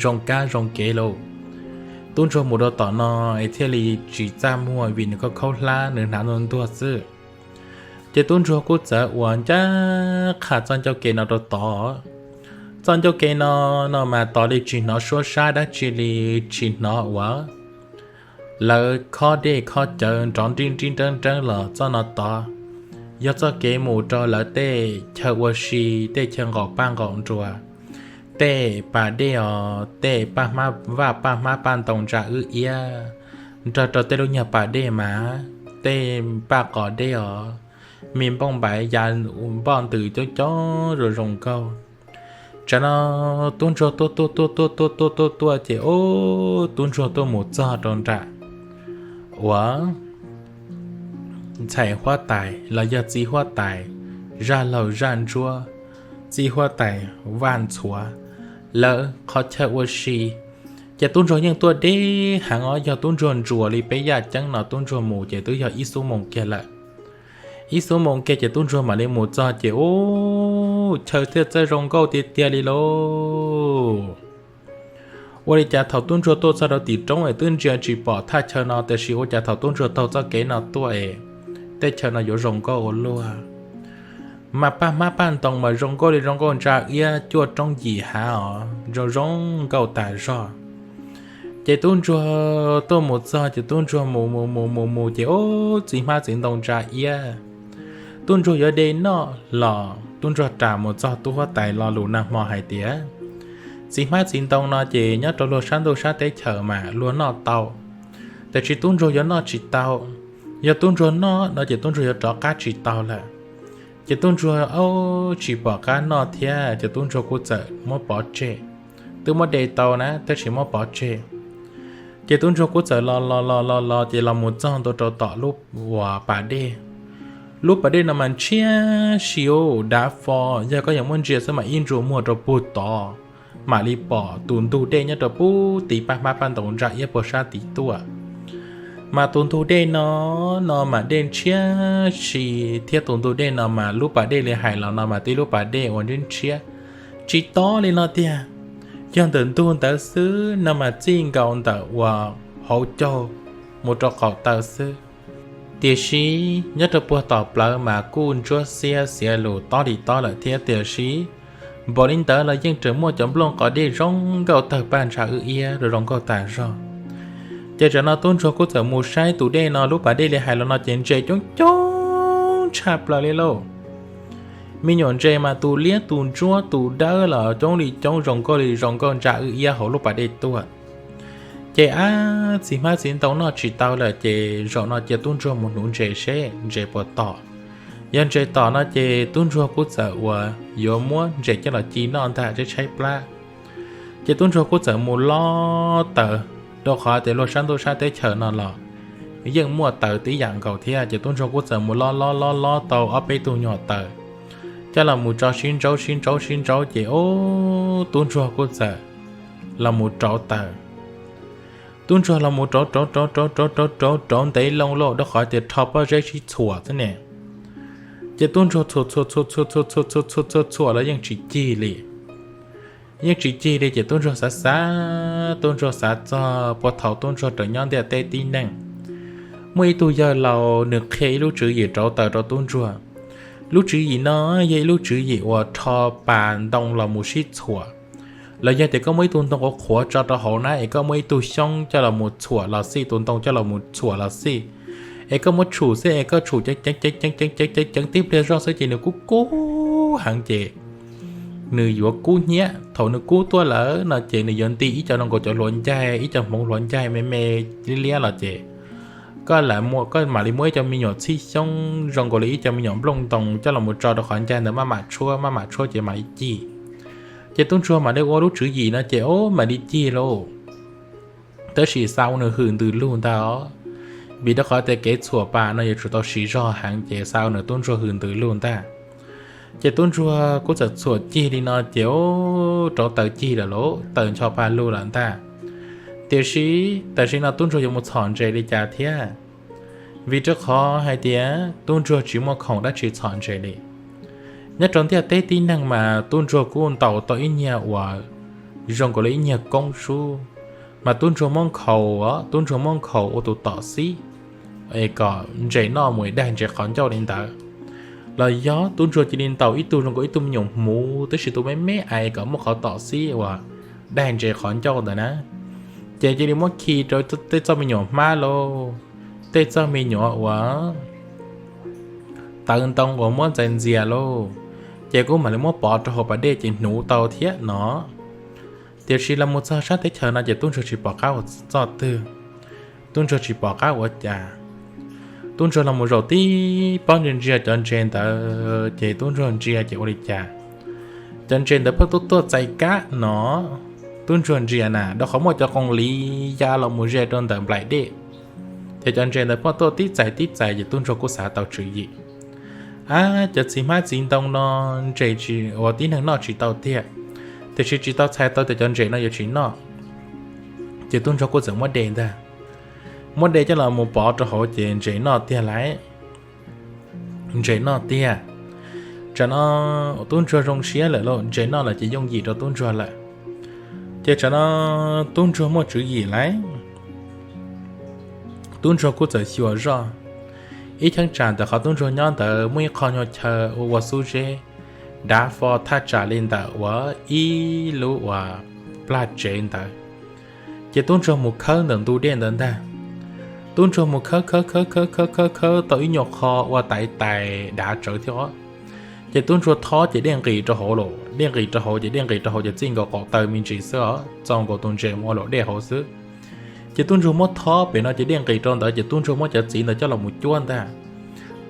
zoo kab zoo kev lauj. Tub ntsuag mus rau tom no es thiaj li tsis txaj muag vim nws khaub khaub hlab, nws hnav ntuag ntuag xwb. Ces tub ntsuag kuj txawm uas ncaj qha txoj ncauj ke no rau tod. Txoj ncauj ke no no mas tos li tsis hnov suab sab dab tsi li, tsis hnov uas lawv khob dej khob cawv nrov nrib nrib nreeb nreeb los txoj no tod. Yog txoj kev mus rau lawv tej chaw ua si, tej chaw nqaum paj nqaum nruas, tej pas dej os, tej paj hmab vaj paj hmab paj ntoo ntsa wb iab, nrog rau tej lub nyuag pas dej mas, tej paj qos dej os, me npauj npaiv ya npoj ntws coob coob zoo zoo nkauj. Tsam no tub ntsuag tuaj tuaj tuaj tuaj tuaj tuaj tuaj tuaj ces ub, tub ntsuag tuaj mus txog rau nram uas ntxhais huab tais los yog txiv huab tais, zaj laug zaj ntsuab, txiv huab tais Vaj Ntxhuav, lawv qhov chaw ua si. Ces tub ntsuag yeej tuaj deb heev os, yog tub ntsuag ntsuas li peb yaj ceeb no tub ntsuag mus ces twb yog ib xuab moos kiag lawm. Ib xuab moos kiag ces tub ntsuag mam li mus txog ces ub, chaw thiaj txawj zoo nkauj tiag tiag li lauj. Ua li cas thaum tub ntsuag tuaj txog rau tim roob es twb ntsia tsis pom thaj chaw no, tiam sis ua cas thaum tub ntsuag taug txoj kev no tuaj es tej chaw no yuav zoo nkauj ua luaj. Mas paj hmab paj ntoo mas zoo nkauj li zoo nkauj ntsa iab cuaj roob yim hav os, zoo zoo nkauj tas zog. Ces tub ntsuag tuaj mus txog ces tub ntsuag mus mus mus mus mus ces ub, txiv hmab txiv ntoo ntsa iab. Tub ntsuag yuav de noj los tub ntsuag ras mus txog tub huab tais lo lus nag hmo hais tias txiv hmab txiv ntoo no ces nyob rau luag sab ntuj sab teb chaws mas luag noj tau, tiam sis tub ntsuag yuav noj tsis tau. Yog tub ntsuag noj no ces tub ntsuag yuav rov qab tsis tau lawm. Ces tub ntsuag ub, tsis pom qab noj thiab ces tub ntsuag kuj txawm muab pov tseg. Twb muab de tau na tab sis muab pov tseg. Ces tub ntsuag kuj txawm los los los los los ces los mus txog ntua rau tom lub uas pas dej. Lub pas dej no mas ntshiab si ub, dav fo, yog koj yuav muab ntsia xwb mas ib ntsuas muag rau puag tod mam li pom tus ntug dej nyob rau puag tim paj hmab paj ntoo ntsa iab puag sab tid tuaj. Mas tus ntug dej no no mas dej ntshiab si, thiab tus ntug dej no mas lub pas dej li hais los no mas twb lub pas dej uas ntshiab ntshiab tsis tob li no tiag. Yog ntawm ntug ntawd xwb no mas txij nkaus ntawm uas hauv caug mus rau qaum taw xwb. Tiam sis nyob rau puag tom plawv mas kuj ntsuab xiab xiav lus tob li tob lawm thiab, tiam sis npaum li ntawd los yeej tseem muaj cov nplooj qos dej zoo nkauj tawg paj ntsa wb iab zoo nkauj tas zog. Ces tsam no tub ntsuag kuj txawm mus saib tus dej no, lub pas dej li hais los no ces ntses coob coob tshaj plaws li lauj. Me nyuam ntses mas tus liab tus ntsuab tus dawb los coob li coob zoo nkauj li zoo nkauj ntsa wb iab hauv lub pas dej tuaj. Ces ab, txiv hmab txiv ntoo noj tsis tau lawm ces zaum no cia tub ntsuag mus hnuv ntses seb ntses puas tom. Yog ntses tom no ces tub ntsuag kuj txawm uas yuav muab ntses coj los ci noj ntag, tshaib tshaib plab. Ces tub ntsuag kuj txawm mus lob taws, rau qhov tias luag sab ntuj sab teb chaws no los yeej muaj taws tib yam nkaus thiab. Ces tub ntsuag kuj txawm mus lob lob lob lob tau ob peb tug nyuag taws coj los mus tso sib ntsaub sib ntsaub sib ntsaub ces ub, tub ntsuag kuj txawm los mus rauv taws. Tub ntsuag los mus rauv rauv rauv rauv rauv rauv rauv ntev loo lauj, rau qhov tias rho pob zeb sib txhuam xwb ne. Ces tub ntsuag txhuam txhuam txhuam txhuam txhuam txhuam txhuam txhuam txhuam los yeej tsis cig li. Yeej tsis cig li ces tub ntsuag xav xav, tub ntsuag xav txog puag thaum tub ntsuag raws nyob ntiaj teb tib neeg, muaj ib tug yawg laus nws qhia ib lub tswv yim rauv taws rau tub ntsuag. Lub tswv yim no yog ib lub tswv yim uas rho pas ntoo los mus sib txhuam, los yog tias koj muaj ib tug ntoo qhuav qhuav tso rau hauv na es koj muaj ib tug xyoob coj los mus txhuam los xij, tus ntoo coj los mus txhuam los xij, es koj muab tshum xwb es koj tshum ceev ceev ceev ceev ceev ceev ceev tib pliag zoj xwb ces nws kub kub heev ces nws yuav kub hnyiab. Thaum nws kub tuaj lawm no ces nws yuav nti ib co zoo nkaus cov hluav ncaig, ib co hmoov hluav ncaig me me liab liab los ces koj lam, koj mam li muab ib co me nyuam txhib xyoob zoo nkaus li ib co me nyuam nplooj ntoo coj los mus tso rau qhov ncaig ntawd maj mam tshuab, maj mam tshuab ces mam li cig. Ces tub ntsuag mam li ua lub tswv yim no ces ub mam li cig lauj. Tab sis xa ua nws hwm ntws lug ntag os, vim rau qhov tias kev txhuam pas no yuav tsum tau siv zog heev ces xa ua nws tub ntsuag hwm ntws lug ntag. Ces tub ntsuag kuj txawm txhuam cig li no ces ub rauv taws cig lawm lauj, taws ncho pa lug lawm ntag. Tiam sis tam sim no tub ntsuag yuav mus txhom ntses li cas thiab? Vim rau qhov hais tias tub ntsuag tsis muaj khoom dab tsi txhom ntses li. Nyob rau ntiaj teb tib neeg mas tub ntsuag kuj ntaus tau ib nyuag uas zoo nkaus li ib nyuag koob sub, mas tub ntsuag muab nkhaus, tub ntsuag muab nkhaus ua tus tom xib es kom ntses noj mus daig ntses qhov ncauj li ntawd. Los yog tub ntsuag cia li ntaus ib tug zoo nkaus ib tug me nyuam hmuv tab sis tus me me ais kom muaj qhov tom xib uas daig ntses qhov ncauj ntawd na. Ces cia li muab khi rau tej txoj me nyuam hmab lauj, tej txoj me nyuam uas tawv ntoo uas muab ntxais ntxias lauj, ces kuj mam li muab pov rau hauv pas dej ces hnuv tau thiab no. Tiam sis los mus txog sab teb chaws no ces tub ntsuag tsis pom qab ua txoj twg, tub ntsuag tsis pom qab ua cas. Tub ntsuag los mus zaum tib pob ntsia ntsia cov ntses ntawd ces tub ntsuag ntsia ces ua li cas cov ntses ntawd pheej tuaj tuaj txais kab no. Tub ntsuag ntsia na rau qhov muaj cov qoo li ya los mus ze rau ntawm nplaim dej, ces cov ntses ntawd pheej tuaj tib txais tib txais ces tub ntsuag kuj xav tau tswv yim. Ab, cov txiv hmab txiv ntoo no ntses tsis ua tib neeg noj tsis tau tiag, tiam sis tsis tau txhais tau tias cov ntses no yuav tsis noj. Ces tub ntsuag kuj txawm muab de ntag, muab de coj los mus pov rau hauv ces ntses noj tiag lauj. Ntses noj tiag. Tsam no tub ntsuag zoo siab lawm lauj, ntses noj lawm ces yooj yim rau tub ntsuag lawm. Ces tsam no tub ntsuag muaj tswv yim lauj. Tub ntsuag kuj txawm xyuas zoj, ib cheeb tsam ntawm qhov tub ntsuag nyob ntawd muaj ib qho nyuag chaw ua ua xub zeb, dav fo thaj tsam li ntawm uas ib lub uas plag tsev ntawd. Ces tub ntsuag mus khawb ntawm ntu dej ntawd ntag. Tub ntsuag mus khawb khawb khawb khawb khawb khawb khawb tau ib nyuag qho ua tais tais dav tsawv thiab os. Ces tub ntsuag thob ces dej nqis rau hauv los, dej nqis rau hauv ces dej nqis rau hauv ces txij nkaus qaum taw me ntsis xwb os, txaus nkaus tus ntses mus ua luam dej hauv xwb. Ces tub ntsuag muab thob pem no ces dej nqis rau ntawd ces tub ntsuag muab cov txiv ntawd coj los mus cuab ntag.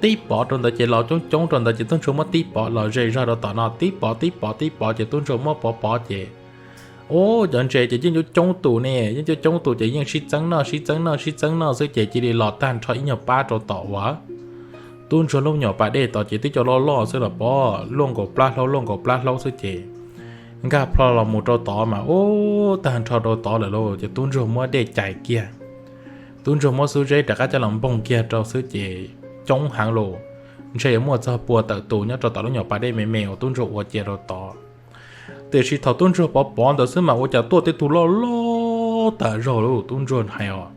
Tib pov rau ntawd ces los coob coob rau ntawd ces tub ntsuag muab tib pov los ze zog rau tom no, tib pov tib pov tib pov ces tub ntsuag muab pov pov ces, ub, cov ntses ces yeej coob coob tus ne, yeej coob coob tus ces yeej sib txeeb noj sib txeeb noj sib txeeb noj xwb ces cia li los tag nrho ib nyuag pab rau tom uas tub ntsuag lub nyuam pas dej tod ces twb cov loj loj xwb los pov luaj nkaus plab hlaub luaj nkaus plab hlaub xwb ces nkag plho los mus rau tod mas ub, tag nrho rau tod lawm lauj. Ces tub ntsuag muab dej cais kiag, tub ntsuag muab xub zeb rov qab coj los npoog kiag rau xwb ces coob heev lauj, ntshe yuav muaj txog pua tawm tus nyob rau tom lub nyuam pas dej me me uas tub ntsuag ua cia rau tod. Tiam sis thaum tub ntsuag pov pov ntawd xwb mas ua cas tuaj tej tug loj loj tas zog lauj, tub ntsuag hais os.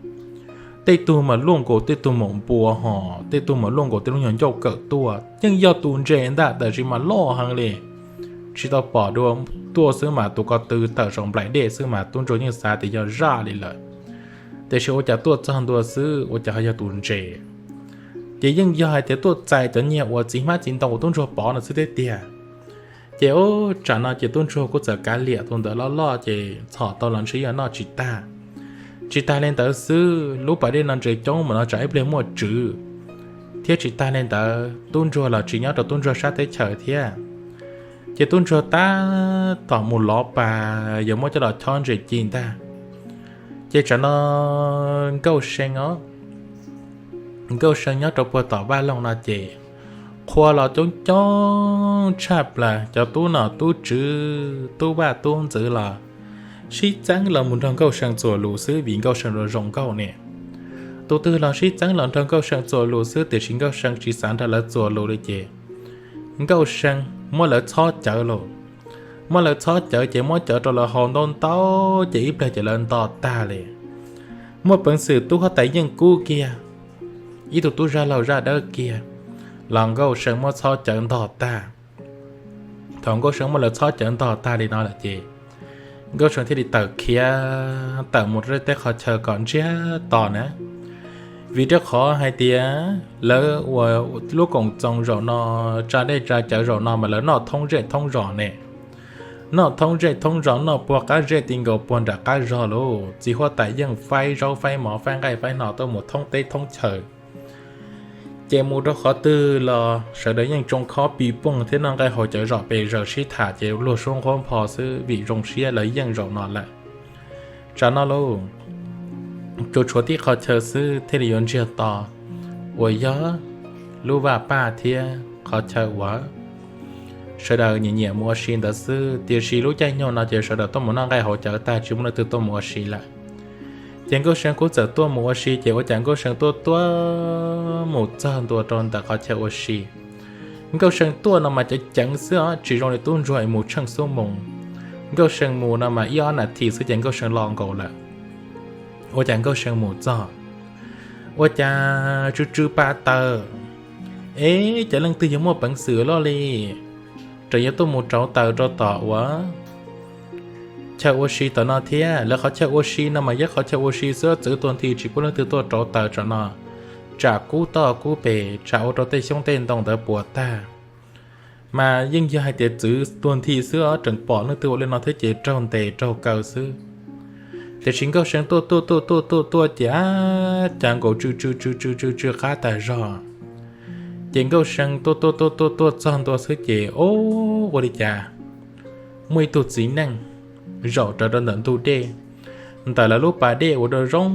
Tej tug mas luaj nkaus tej tug maum npua hos, tej tug mas luaj nkaus tej lub nyuag ncauj kawm tuaj, yeej yog tus ntses ntag tab sis mas loj heev li. Tsis tau pom dua, tuaj xwb mas tus ko tw tawm saum nplaim dej xwb mas tub ntsuag yeej xav tias yog zaj li lawm. Tiam sis ua cas tuaj txog ntua xwb ua cas ho yog tus ntses. Ces yeej yog hais tias tuaj txais cov nyiag uas txiv hmab txiv ntoo uas tub ntsuag pov no xwb thiab tiag. Ces ub, tsam no ces tub ntsuag kuj txawm kav liam tus ntawd loj loj ces txhom tau los ntshe yog noj tsis tag. Tsis tas li ntawd xwb, lub pas dej no ntses coob mas no tsam ib pliag muaj tswv thiab tsis tas li ntawd tub ntsuag los tsis nyob rau tub ntsuag sab teb chaws thiab. Ces tub ntsuag tab tom mus lov pas yuav muab coj los chob ntses ci ntag. Ces tsam no Nkauj See os, Nkauj See nyob rau puag tom vaj loog no ces qhua los coob coob tshaj plaws, cov tub nom tub tswv tub vaj tub ntxwv los sib txeeb los mus nrog Nkauj See txuas lus xwb vim Nkauj See zoo nkauj ne. Tus twg los sib txeeb los nrog Nkauj See txuas lus xwb tiam sis Nkauj See tsis xav nrog lawv txuas lus li ces Nkauj See muab lawv txhob cawv lauj. Muab lawv txhob cawv ces muab cawv rau lawv haus ntau ntau ces ib pliag ces lawv nto tag li. Muaj peev xwm tub huab tais yeej kub kiag, ib tug tub zaj laug zaj dawb kiag los Nkauj See muab txhob cawv ntog tag. Thaum Nkauj See muab lawv txhob cawv ntog tag li no lawm ces Nkauj See thiaj li tawm khiav tawm mus rau tej qhov chaw kom ntsiag to na. Vim rau qhov hais tias lawv uas lub koom txoos zaum no, tsa dej tsa cawv zaum no mas lawv noj thoob zej thoob zos ne. Noj thoob zej thoob zos, noj puag qab zej ti nkaus puag nram qab zog lauj, txiv huab tais yeej faib zaub faib mov faib nqaij faib hno tuaj mus thoob teb thoob chaw. Ces mus rau qhov twg los sawv daws yeej tsoo khob pis pooj thiab noj nqaij haus cawv zom pes zaws sib tham ces luag suab nqhuab npho xwb vim zoo siab lawv yeej zaum no lawm. Tsam no lauj, tsuas tshuav tib qhov chaw xwb thiaj li yuav ntsiag to uas yog lub vaj paj thiab qhov chaw uas sawv daws nyiam nyiam mus ua si ntawd xwb, tiam sis lub caij nyoog no ces sawv daws tuaj mus noj nqaij haus cawv tag tsis muaj leej twg tuaj mus ua si lawm. Ces Nkauj See kuj txawm tuaj mus ua si, ces ua cas Nkauj See tuaj tuaj mus txog ntua rau ntawm qhov chaw ua si. Nkauj See tuaj no mas ceev ceev xwb os, tsis zoo li tub ntsuag es mus tsheej xuab moos. Nkauj See mus no mas ib ob nas this xwb ces Nkauj See los nkaus lawm. Ua cas Nkauj See mus txog, ua cas tsw tsw pa taws. Ev, cas leej twg yuav muaj peev xwm loj li, tseem yuav tuaj mus rauv taws rau tom uas chaw ua si tom no thiab. Lawv qhov chaw ua si no mas yog qhov chaw ua si xwb, txwv tuag nthi tsis pub leej twg tuaj rauv taws tom no, tsam kub toj kub pes, tsam ua rau tej xyoob tej ntoo ntawd puas tag. Mas yeej yog hais tias txwv tuag nthi xwb os, tseem pom leej twg ua li no thiab ces raug ntes raug kaw xwb. Tiam sis Nkauj See tuaj tuaj tuaj tuaj tuaj tuaj ces ab, cas nkaus tsw tsw tsw tsw tsw tsw qab tas zog. Ces Nkauj See tuaj tuaj tuaj tuaj tuaj txog ntua xwb ces, o, ua li cas muaj ib tug txiv neej zaum rawv rau ntawm ntug dej, ntawm lawv lub pas dej uas zoo zoo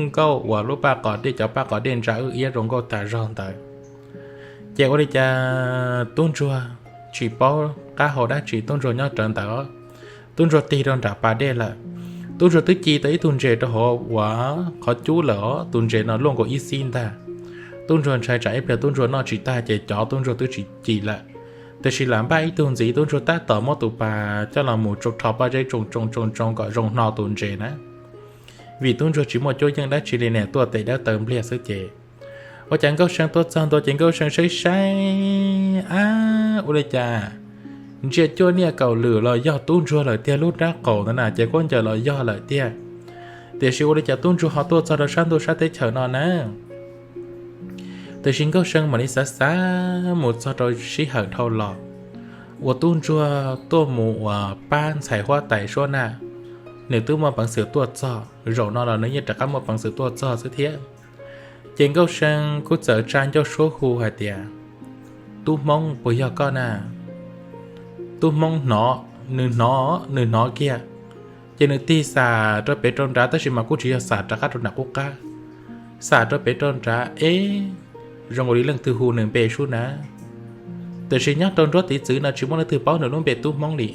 nkauj uas lub paj qos dej, cov paj qos dej ntsa wb iab zoo nkauj tas zog ntawd. Ces ua li cas tub ntsuag tsis paub qab hau dab tsi, tub ntsuag nyob rawv ntawd, tub ntsuag tig rau nram pas dej lawm. Tub ntsuag twb ci tau ib tug ntses rau hauv uas qhov cub lawm os, tus ntses no luaj nkaus ib xib ntag. Tub ntsuag ntshai tsam ib pliag tub ntsuag noj tsis tag ces cov tub ntsuag twb tsis ci lawm. Tiam sis lam npaj ib tug ntxiv, tub ntsuag tab tom muab tus pas coj los mus tsoo rho pob zeb tsoo tsoo tsoo tsoo kom zoo hno tus ntses na, vim tub ntsuag tsis muaj cuab yeej dab tsi li ne, tuaj tes dawb taw npliag xwb ces. Ua cas Nkauj See tuaj txog ntua ces Nkauj See saib saib, ab, ua li cas ntsia cuaj niaj kaum lwm los yog tub ntsuag lawm tiag, lub rab qaum ntawd na ces kuj ncaws los yog lawm tiag. Tiam sis ua li cas tub ntsuag ho tuaj txog rau sab ntuj sab teb chaws no na? Tiam sis Nkauj See mam li xav xav mus txog rau sij hawm dhau los uas tub ntsuag tuaj mus uas pab ntxhais huab tais suab na, nws twb muaj peev xwm tuaj txog, zaum no los nws yeej rov qab muaj peev xwm tuaj txog xwb thiab. Ces Nkauj See kuj txawm tsa ncauj suab hu hais tias, Tub Hmoob, puas yog koj na? Tub Hmoob hnov, nws hnov, nws hnov kiag, ces nws tig xam rau pem rau nrad, tab sis mas kuj tsis yog xam rov qab rau nram qub qab, xam rau pem rau nrad, ev, zoo nkaus li leej twg hu nws npe sub na. Tiam sis nyob rau nruab tiv txwv no tsis muaj leej twg paub nws lub npe Tub Hmoob li.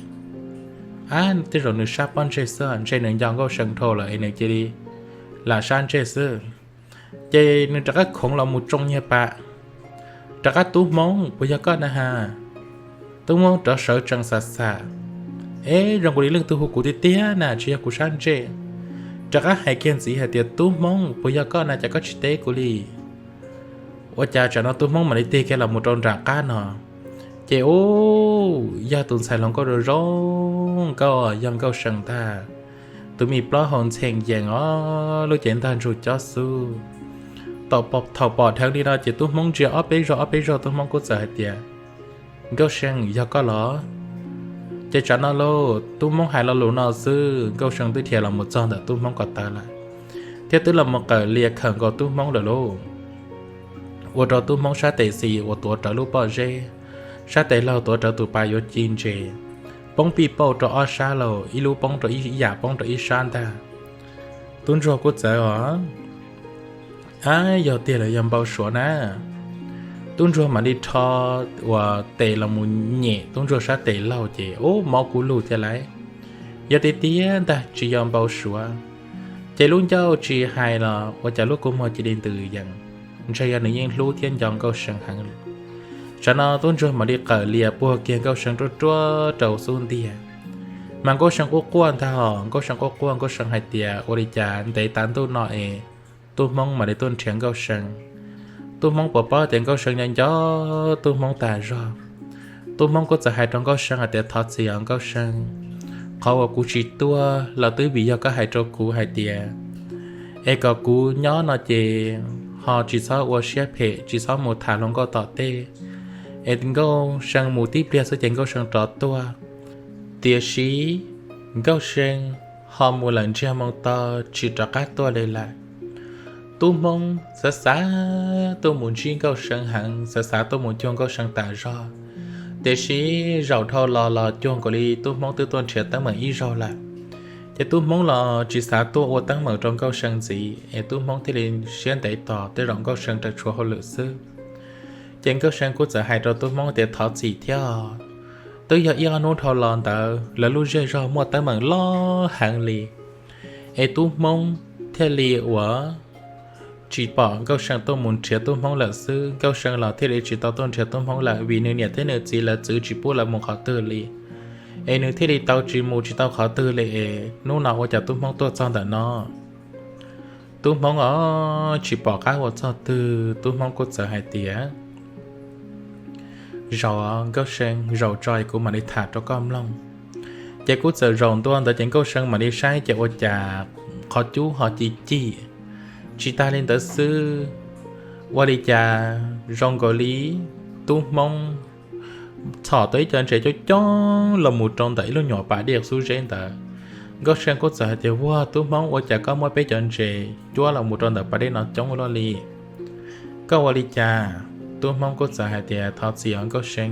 Ab, tej zaum nws sab pob ntseg xwb, ntshe nws nco Nkauj See dhau lawm es nws cia li lam sab ntseg xwb. Ces nws rov qab khoov los mus tsoo nyiag pas, rov qab, Tub Hmoob, puas yog koj na has? Tub Hmoob rov sawv tsees xam xam, ev, zoo nkaus li leej twg hu kuv tiag tiag na, tsis yog kuv sab ntsej. Rov qab hais kiag ntxiv hais tias, Tub Hmoob, puas yog koj na, cas koj tsis teb kuv li? Ua cas tsam no Tub Hmoob mam li tig kiag los mus rau nram qab no, ces ub, yog tus ntxhais hluas nkauj zoo zoo nkauj, yog Nkauj See ntag. Tus me plaub hau ntxhee yees os, lub cev ntag ntsug cob xub. Thaum pom dheev li no ces Tub Hmoob ntsia ob peb zaug ob peb zaug, Tub Hmoob kuj txawm hais tias, Nkauj See, yog koj los? Ces tsam no lauj, Tub Hmoob hais lo lus no xwb, Nkauj See twb dhia los mus txog ntawm Tub Hmoob ko taw lawm, thiab twb los mus qawm lias khawm nkaus Tub Hmoob lawm lauj. Ua rau Tub Hmoob sab tes xis uas tuav rawv lub pob zeb, sab tes laug tuav rawv tus pas yuav ci ntses, poob pij pauj rau ob sab lauj, ib lub poob rau ib, ib yam poob rau ib sab ntag. Tub ntsuag kuj txawv os, ab, yog tiag los yog npau suav na. Tub ntsuag mam li rho uas tes los mus nyem Tub ntsuag sab tes laug ces ub, mob kub lug thiab lauj. Yog tiag tiag ntag, tsis yog npau suav. Ces lub ncauj tsis hais los ua cas lub kua muag cia li ntws yees, ntshe yog nws yeej hlub thiab nco Nkauj See heev li. Tsam no Tub ntsuag mam li qawm lias puag kiag Nkauj See ruaj ruaj rau xub ntiag. Mas Nkauj See quaj quaj ntag os, Nkauj See quaj quaj, Nkauj See hais tias ua li cas ntev tas ntuj no es Tub Hmoob mam li tuaj nrhiav Nkauj See. Tub Hmoob puas paub tias Nkauj See nco nco Tub Hmoob tas zog. Tub Hmoob kuj txawm hais rau Nkauj See hais tias, Thov txim os Nkauj See, qhov uas kuv tsis tuaj los twb vim yog koj hais rau kuv hais tias es kom kuv nyob no ces ho tsis txhob ua siab phem, tsis txhob mus tham hluas nkauj tom tej, es Nkauj See mus tib pliag xwb ces Nkauj See rov tuaj. Tiam sis Nkauj See ho mus lawm ntsiag moo to, tsis rov qab tuaj li lawm. Tub Hmoob xav xav tuaj mus ntsib Nkauj See heev, xav xav tuaj mus cuag Nkauj See tas zog, tiam sis zaum dhau los los cuag nkaus li Tub Hmoob twb tuaj nrhiav teeb meem ib zaug lawm. Ces Tub Hmoob los tsis xav tuaj ua teeb meem rau Nkauj See ntxiv, es Tub Hmoob thiaj li siab ntev tos tej zaum Nkauj See raws tshuav hauj lwm xwb. Ces Nkauj See kuj txawm hais rau Tub Hmoob tias, Thov txim thiab os, twb yog ib ob hnub dhau los ntawd lawv lub zej zog muaj teeb meem loj heev li, es Tub Hmoob thiaj li uas tsis pom Nkauj See tuaj mus nrhiav Tub Hmoob lawm xwb. Nkauj See los thiaj li tsis tau tuaj nrhiav Tub Hmoob lawm vim nws niam thiab nws txiv lawv txwv tsis pub lawv mus qhov twg li. Es nws thiaj li tau tsis mus tsis tau qhov twg li es hnub no ua cas Tub Hmoob tuaj txog ntawm no. Tub Hmoob os, tsis pom qab ua txog twg, Tub Hmoob kuj txawm hais tias, Zaum, Nkauj See, zaum tso kuv mam li tham rau koj mloog. Ces kuj txawm zaum ntua ntawd ces Nkauj See mam li saib ces ua cas qhov cub ho ci cig. Tsis tas li ntawd xwb, ua li cas zoo nkaus li Tub Hmoob txhom tau ib co ntses coob coob los mus rau ntawm ib lub nyuam pas dej xub zeb ntawd. Nkauj See kuj txawm hais tias, Ua, Tub Hmoob, ua cas koj muab peb cov ntses cuab los mus rau ntawm pas dej no coob luaj li? Koj ua li cas? Tub Hmoob kuj txawm hais tias, Thov txim os Nkauj See,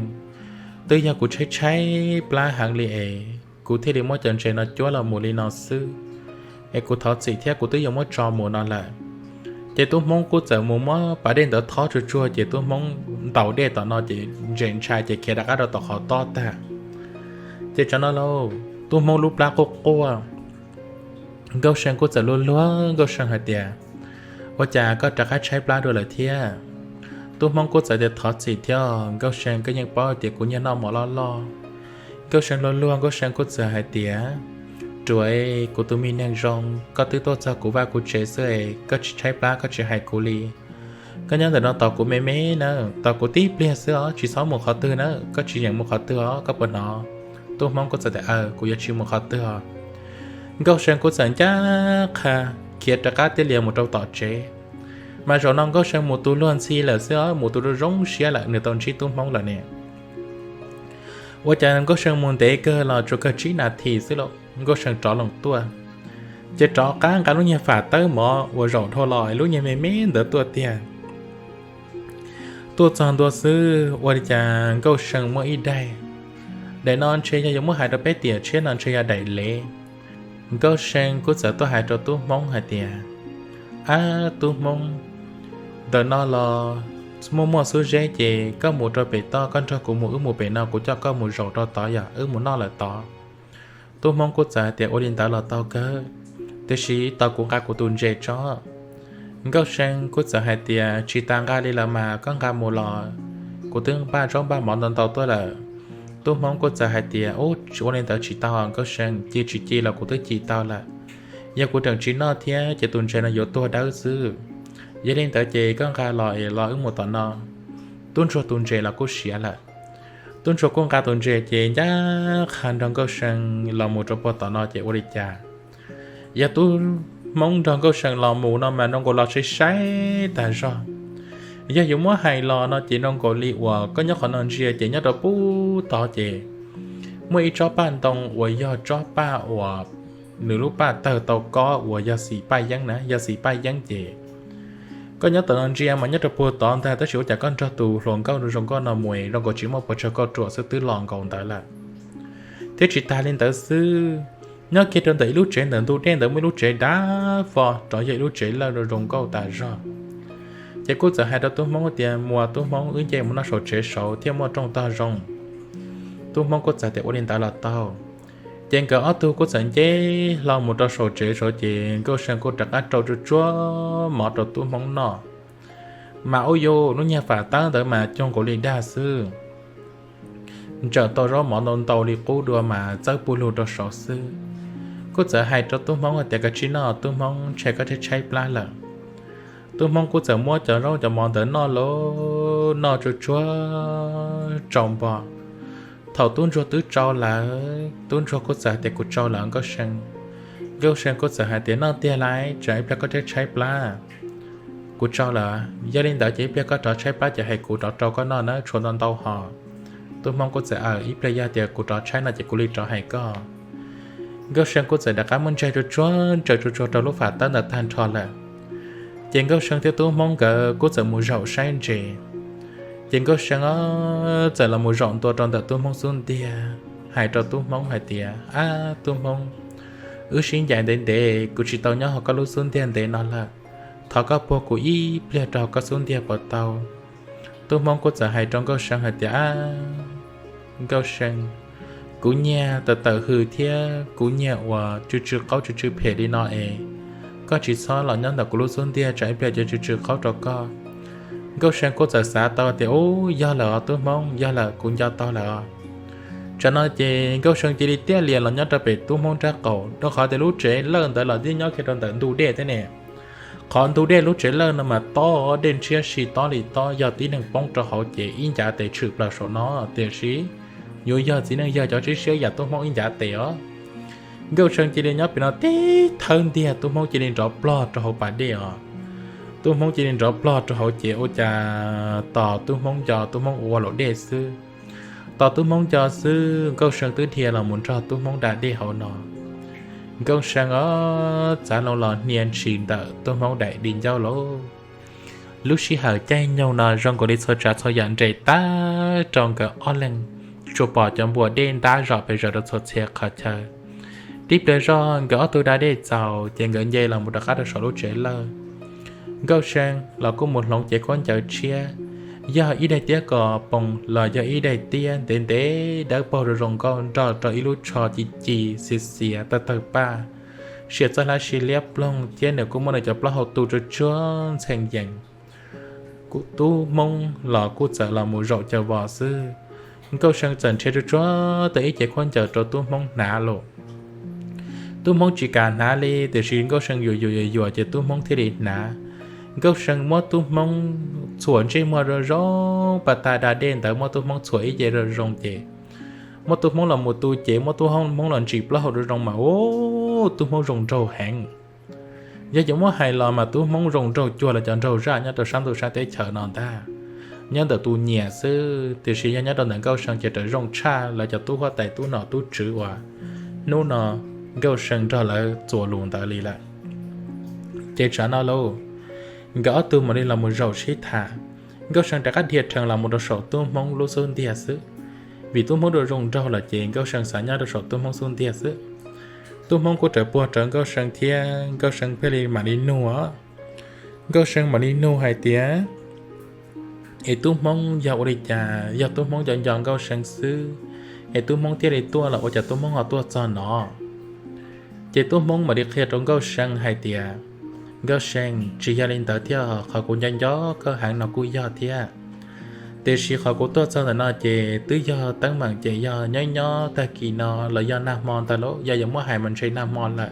twb yog kuv tshaib tshaib plab heev li es kuv thiaj li muab cov ntses no cuab los mus li no xwb. Es kuv thov txim thiab, kuv twb yuav muab tso mus no lawm. Ces Tub Hmoob kuj txawm mus muab pas dej ntawd thob tsuag tsuag ces Tub Hmoob ntaus dej tom no ces ntses ntshai ces khiav rov qab rau tom qhov tob tag. Ces tsam no lauj, Tub Hmoob lub plab quaj quaj. Nkauj See kuj txawm luag luag Nkauj See hais tias, Ua cas koj rov qab tshaib plab dua lawm thiab? Tub Hmoob kuj txawm tias, Thov txim thiab, Nkauj See, koj yeej paub tias kuv nyiag noj mov loj loj. Nkauj See luag luag Nkauj See kuj txawm hais tias, Ruam, kuv tus me neeg zoo, koj twb tuaj txog kuv vaj kuv tsev xwb es koj tsis tshaib plab koj tsis hais kuv li. Koj nyob ntawm no tos kuv me me na, tos kuv tib pliag xwb os, tsis txhob mus qhov twg na, koj tsis yeem mus qhov twg os, koj puas hnov? Tub Hmoob kuj txawm tias, Aws, kuv yuav tsis mus qhov twg os. Nkauj See kuj txawm ncaj qha khiav rov qab tiaj lias mus rau tom tsev. Mas zaum no Nkauj See mus tus luag ntxhi lawm xwb os, mus tus zoo zoo siab lawm, nws tau ntsib Tub Hmoob lawm ne. Ua cas Nkauj See mus ntev kawg los tsuas kawg tsib nas this xwb los Nkauj See rov loo tuaj. Ces rov qab nqa lub niag fam tawb mov uas zaum dhau los lub niag me me ntawd tuaj tiag. Tuaj txog ntua xwb ua li cas Nkauj See muaj ib daim, daim no ntshe yog yuav muab hais rau peb tiam tshiab no ntshe yog daim lev. Nkauj See kuj txawm tuaj hais rau Tub Hmoob hais tias, Ab Tub Hmoob, ntawm no los muaj muaj xub zeb ces koj mus rau pem toj, koj nrog kuv mus, wb mus pem no, kuv coj koj mus zaum rau tod, yog wb mus noj lawm tod. Tub Hmoob kuj txawm hais tias, Ua li ntawd los tau kawg, tiam sis tos kuv nqa kuv tus ntses tso. Nkauj See kuj txawm hais tias, Tsis tas nqa li los mas, koj nqa mus los kuv twb npaj zaub npaj mov ntau ntau tuaj lawm. Tub Hmoob kuj txawm hais tias, Ua li ntawd tsis tau, Nkauj See, ci tsis ci los kuv twb ci tau lawm. Yog kuv tseem tsis noj thiab ces tus ntses no yuav tuag dawb xwb. Yog li ntawd ces koj nqa los es los wb mus tom no. Tub Ntsuag tus ntses los kuj siav lawm. Tub Ntsuag kuj nqa tus ntses ces ncaj qha nrog Nkauj See los mus rau puag tom no ces ua li cas, yog Tub Hmoob nrog Nkauj See los mus no mas zoo nkaus los sai sai tag zog. Yog yuav muab hais los no ces zoo nkaus li uas koj nyob qhov no ntsia ces nyob rau puag tod ces muaj ib tsob paj ntoo uas yog tsob paj uas nws lub paj tawg tau kob uas yog xim paj yeeb na, yog xim paj yeeb ces koj nyob tom no ntsia mas nyob rau puag tod ntag, tab sis ua cas koj nrog tus hluas nkauj zoo nkauj no mus zoo nkaus tsis muaj puas tsawg kauj ruam xwb twb los nkaus ntawd lawm. Thiab tsis tas li ntawd xwb, nyob kiag rau ntawm ib lub tsev ntawm ntug dej ntawd muaj ib lub tsev dav fo rov yog ib lub tsev lawj zoo nkauj tas zog. Ces kuj txawm hais rau Tub Hmoob tias, Mus Tub Hmoob, wb nce mus noj saum tsev saud thiaj muaj rooj tog zoo. Tub Hmoob kuj txawm tias, Ua li ntawd los tau. Ces nkawd ob tug kuj txawm nce hlo mus rau saum tsev saud ces Nkauj See kuj rov qab rau tsuag tsuag mov rau Tub Hmoob noj. Mas ub yuj, lub niag fam tawb ntawd mas cuag nkaus li dag xwb, ntsawm tau zaub mov ntau ntau li qub dua mas txawb puag lug rau saud xwb. Kuj txawm hais rau Tub Hmoob hais tias, Koj tsis noj, Tub Hmoob, ntshe koj tshaib tshaib plab lawm. Tub Hmoob kuj txawm muab cov zaub cov mov ntawd noj lauj, noj tsuag tsuag tsau npo. Thaum Tub Ntsuag twb tsau lawm, Tub Ntsuag kuj txawm hais tias, Kuv tsau lawm Nkauj See. Nkauj See kuj txawm hais tias, Noj tiag lauj, tsam ib pliag koj tshaib tshaib plab. Kuv tsau lawm, yog li ntawd ces ib pliag koj rov tshaib plab ces hais kuv rov rau koj noj na, tshuav ntau ntau hos. Tub Hmoob kuj txawm, Aws, ib pliag yog tias kuv rov tshaib no ces kuv li rov hais koj. Nkauj See kuj txawm rov qab muab ntsaig tsuag tsuag ntsaws tsuag tsuag rau lub fam tawb ntawd tag nrho lawm. Ces Nkauj See thiab Tub Hmoob nkawd kuj txawm mus zaum saib ntses. Ces Nkauj See txawm los mus zaum ntua rau ntawm Tub Hmoob xub ntiag, hais rau Tub Hmoob hais tias, Ab Tub Hmoob, wb sib ncaim ntev ntev, kuv tsis tau nyob hauv koj lub xub ntiag ntev no lawm. Thov koj puag kuv ib pliag rau hauv koj xub ntiag puas tau? Tub Hmoob kuj txawm hais rau Nkauj See hais tias, Ab Nkauj See, kuv nyiag tawm tawm hws thiab kuv nyiag uas tsw tsw qaub tsw tsw phem li no es koj tsis txhob los nyob ntawm kuv lub xub ntiag, tsam ib pliag yuav tsw tsw qaub rau koj. Nkauj See kuj txawm xav tau tias, Ub, yog lawm os tub Hmoob, yog lawm, kuv nco tau lawm os. Tsam no ces Nkauj See cia li tiaj lias los nyob rau pem tub Hmoob nraub qaum, rau qhov tias lub tsev lawj ntawd los twb nyob kiag rau ntawm ntug dej thiab ne. Qhov ntug dej lub tsev lawj no mas tob, dej ntshiab si tob li tob, yog tib neeg poob rau hauv ces ib ncav tes tshwm plaws saum no, tiam sis yuav yog txiv neej yawg cov tsib siab yam tub Hmoob ib ncav tes os. Nkauj See cia li nyob pem no tib thawb ntiag, tub Hmoob cia li nrov plog rau hauv pas dej os. Tub Hmoob cia li nrov plog rau hauv ces ua cas tos tub Hmoob nco, tub Hmoob ua ua laum dej xwb. Tos tub Hmoob nco xwb, Nkauj See twb dhia los mus nrog tub Hmoob da dej hauv no. Nkauj See os, txav loo los hnia ntshis ntawm tub Hmoob daim di ncauj lauj. Lub sij hawm caij nyoog no zoo nkaus li txhua tsav txhua yam nres tag rau nkawd ob leeg, tsuas pom cov npua dej ntab zom pes zaws rau txhua txhia qhov chaw. Tib pliag zog nkawd ob tug da dej txaus ces nkawd nce los mus rov qab rau saum lub tsev lawj. Nkauj See los kuj mus hloov cev khaub ncaws tshiab, yog ib daim tiab kos poos los yog ib daim tiab ntev ntev dawb paug zoo zoo nkauj nrog rau ib lub tsho ci ci xiav xiav tawg tawg paj, sia txoj hlab sib liab ploog thiab nws kuj muab nws cov plaub hau tu tsuag tsuag ntxhee yees. Kuv tub Hmoob los kuj txawm los mus zaum caws vos xwb. Nkauj See txawm nrhiav tsuag tsuag tau ib cev khaub ncaws rau tub Hmoob hnav lauj. Tub Hmoob tsis kam hnav li, tiam sis Nkauj See yuam yuam yuam yuam ces tub Hmoob thiaj li hnav. Nkauj See muab tub Hmoob txhuam ntsej muag zoo zoo, pas tas da dej ntawd muab tub Hmoob txhuam ib ce zoo zoo ces muab tub Hmoob los mus tu ces muab tub Hmoob los ntsis plaub hau zoo zoo mas ub, tub Hmoob zoo nraug heev. Yog yuav muab hais los mas tub Hmoob zoo nraug cuag lawv cov nraug zaj nyob rau sab ntuj sab teb chaws no ntag, nyob ntawm tus nyiam xwb, tiam sis yog nyob rau ntawm Nkauj See ces raws zoo tshaj lawv cov tub huab tais tub nom tub tswv uas hnub no Nkauj See nrog lawv txuas lus ntawd li lawm. Ces tsam no lauj, nkawd ob tug mam li los mus zaum sib tham. Nkauj See rov qab dhia rhees los mus rau saum tub Hmoob lub xub ntiag xwb, vim tub Hmoob zoo zoo nraug lawm ces Nkauj See xav nyob rau saum tub Hmoob xub ntiag xwb. Tub Hmoob kuj rawm puag rawv Nkauj See thiab Nkauj See thiaj li mam li nug os. Nkauj See mam li nug hais tias, Es tub Hmoob yog ua li cas, yog tub Hmoob nco nco Nkauj See xwb es tub Hmoob thiaj li tuaj los ua cas tub Hmoob ho tuaj txog no? Ces tub Hmoob mam li qhia rau Nkauj See hais tias, Nkauj See, tsis yog li ntawd thiab, qhov kuv nco nco koj heev no kuj yog thiab, tiam sis qhov kuv tuaj txog ntawm no ces twb yog teeb meem ces yog nyob nyob tag kis no los yog nag hmo ntag lauj, yog yuav muab hais mas ntshe nag hmo lawm.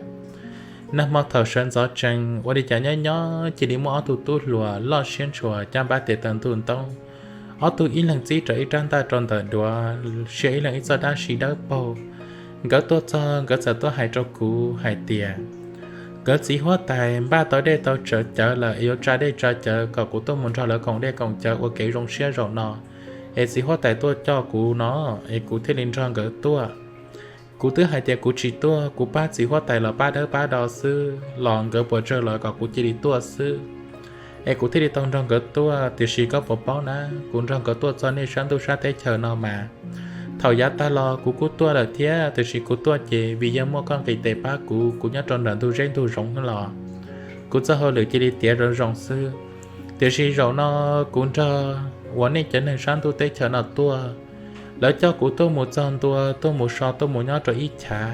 Nag hmo thaum sawv ntxov tsees ua li cas nyob nyob cia li muaj ob tug tub hluas loj siab ntshua cab npab tes taw ntuj ntoob, ob tug ib leeg txib rau ib rab ntaj rau ntawm duav, sia ib leeg ib txoj dab si dawb paug. Nkawd tuaj txog nkawd txawm tuaj hais rau kuv hais tias nkawd txiv huab tais npaj tau dej tau cawv lawm es yuav tsa dej tsa cawv kom kuv tuaj mus nrog lawv koom dej koom cawv ua kev zoo siab zaum no, es txiv huab tais tuaj coj kuv no, es kuv thiaj li nrog nkawd tuaj. Kuv twb hais tias kuv tsis tuaj, kuv pab txiv huab tais los pab dawb pab do xwb los nkawd puas tsawg los kom kuv cia li tuaj xwb, es kuv thiaj li tau nrog nkawd tuaj. Tiam sis koj puas paub na, kuv nrog nkawd tuaj txog nej sab ntuj sab teb chaws no mas, thaum yav tag los kuv kuj tuaj lawm thiab, tiam sis kuv tuaj ces vim yog muaj koj nqis tes pab kuv, kuv nyob rau nram ntug zeb ntug zoov los kuv txoj hauj lwm cia li tiav zoo zoo xwb. Tiam sis zaum no kuv nrog uas nej cov neeg sab ntuj teb chaws no tuaj, lawv coj kuv tuaj mus txog ntua, tuaj mus so, tuaj mus nyob rau ib chav,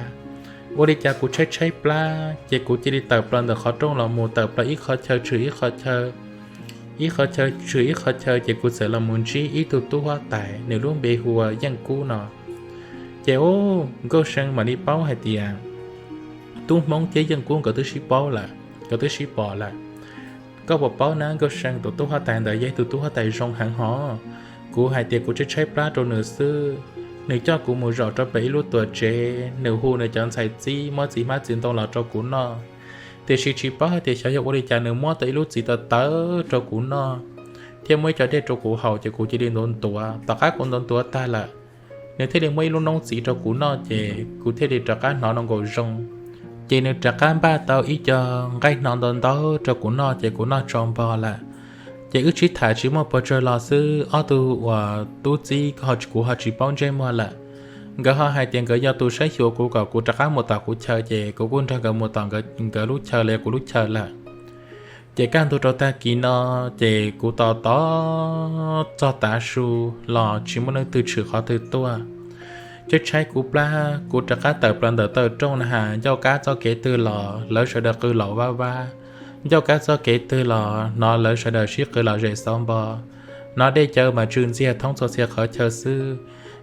ua li cas kuv tshaib tshaib plab ces kuv cia li tawm plaws ntawm qhov rooj los mus, tawm plaws ib qhov chaw tshwm ib qhov chaw, ib qhov chaw tshwm ib qhov chaw ces kuv txawm los mus ntsib ib tug tub huab tais, nws lub npe hu ua Yeej Kub no. Ces ub, Nkauj See mam li paub hais tias tub Hmoob thiab Yeej Kub nkawd twb sib paub lawm, nkawd twb sib pom lawm. Koj puas paub na Nkauj See, tus tub huab tais ntawd yog ib tug tub huab tais zoo heev hos. Kuv hais tias kuv tshaib tshaib plab rau nws xwb, nws coj kuv mus zaum rau pem ib lub tuam tsev, nws hu nws cov ntxhais txib muab txiv hmab txiv ntoo los rau kuv noj. Tiam sis tsis paub hais tias xyov yog ua li cas nws muab tau ib lub txiv tawv tawv rau kuv noj, thiab muab ib co dej rau kuv haus ces kuv cia li ntuav ntuav. Tom qab kuv ntuav ntuav tag lawm, nws thiaj li muab ib lub noob txiv rau kuv noj ces kuv thiaj li rov qab hnov nkaus zoo. Ces nws rov qab npaj tau ib co nqaij hno ntau ntau rau kuv noj ces kuv noj tso npo lawm. Ces wb sib tham tsis muaj puas tsawg los xwb, ob tug uas tub txib kuv ho tsis paub ntsej muag lawm. Nkawd ho hais tias nkawd yog tus saib xyuas kuv kom kuv rov qab mus tom kuv chaw, ces kuv kuj nrog nkawd mus tom nkawd lub chaw los yog kuv lub chaw lawm. Ces kaj ntug rau tag kis no, ces kuv tos tos txog tav su los tsis muaj leej twg tshwm qhov twg tuaj. Twb tshaib kuv plab, kuv rov qab tawm plaws ntawm taw rooj na has, ncauj kab txoj kev twg los lawv sawv daws qw laus vab vab, ncauj kab txoj kev twg los hnov lawv sawv daws sib qw lom zem xauv npo, hnov dej cawv mas tsw ntxiag thoob txhua txhia qhov chaw xwb.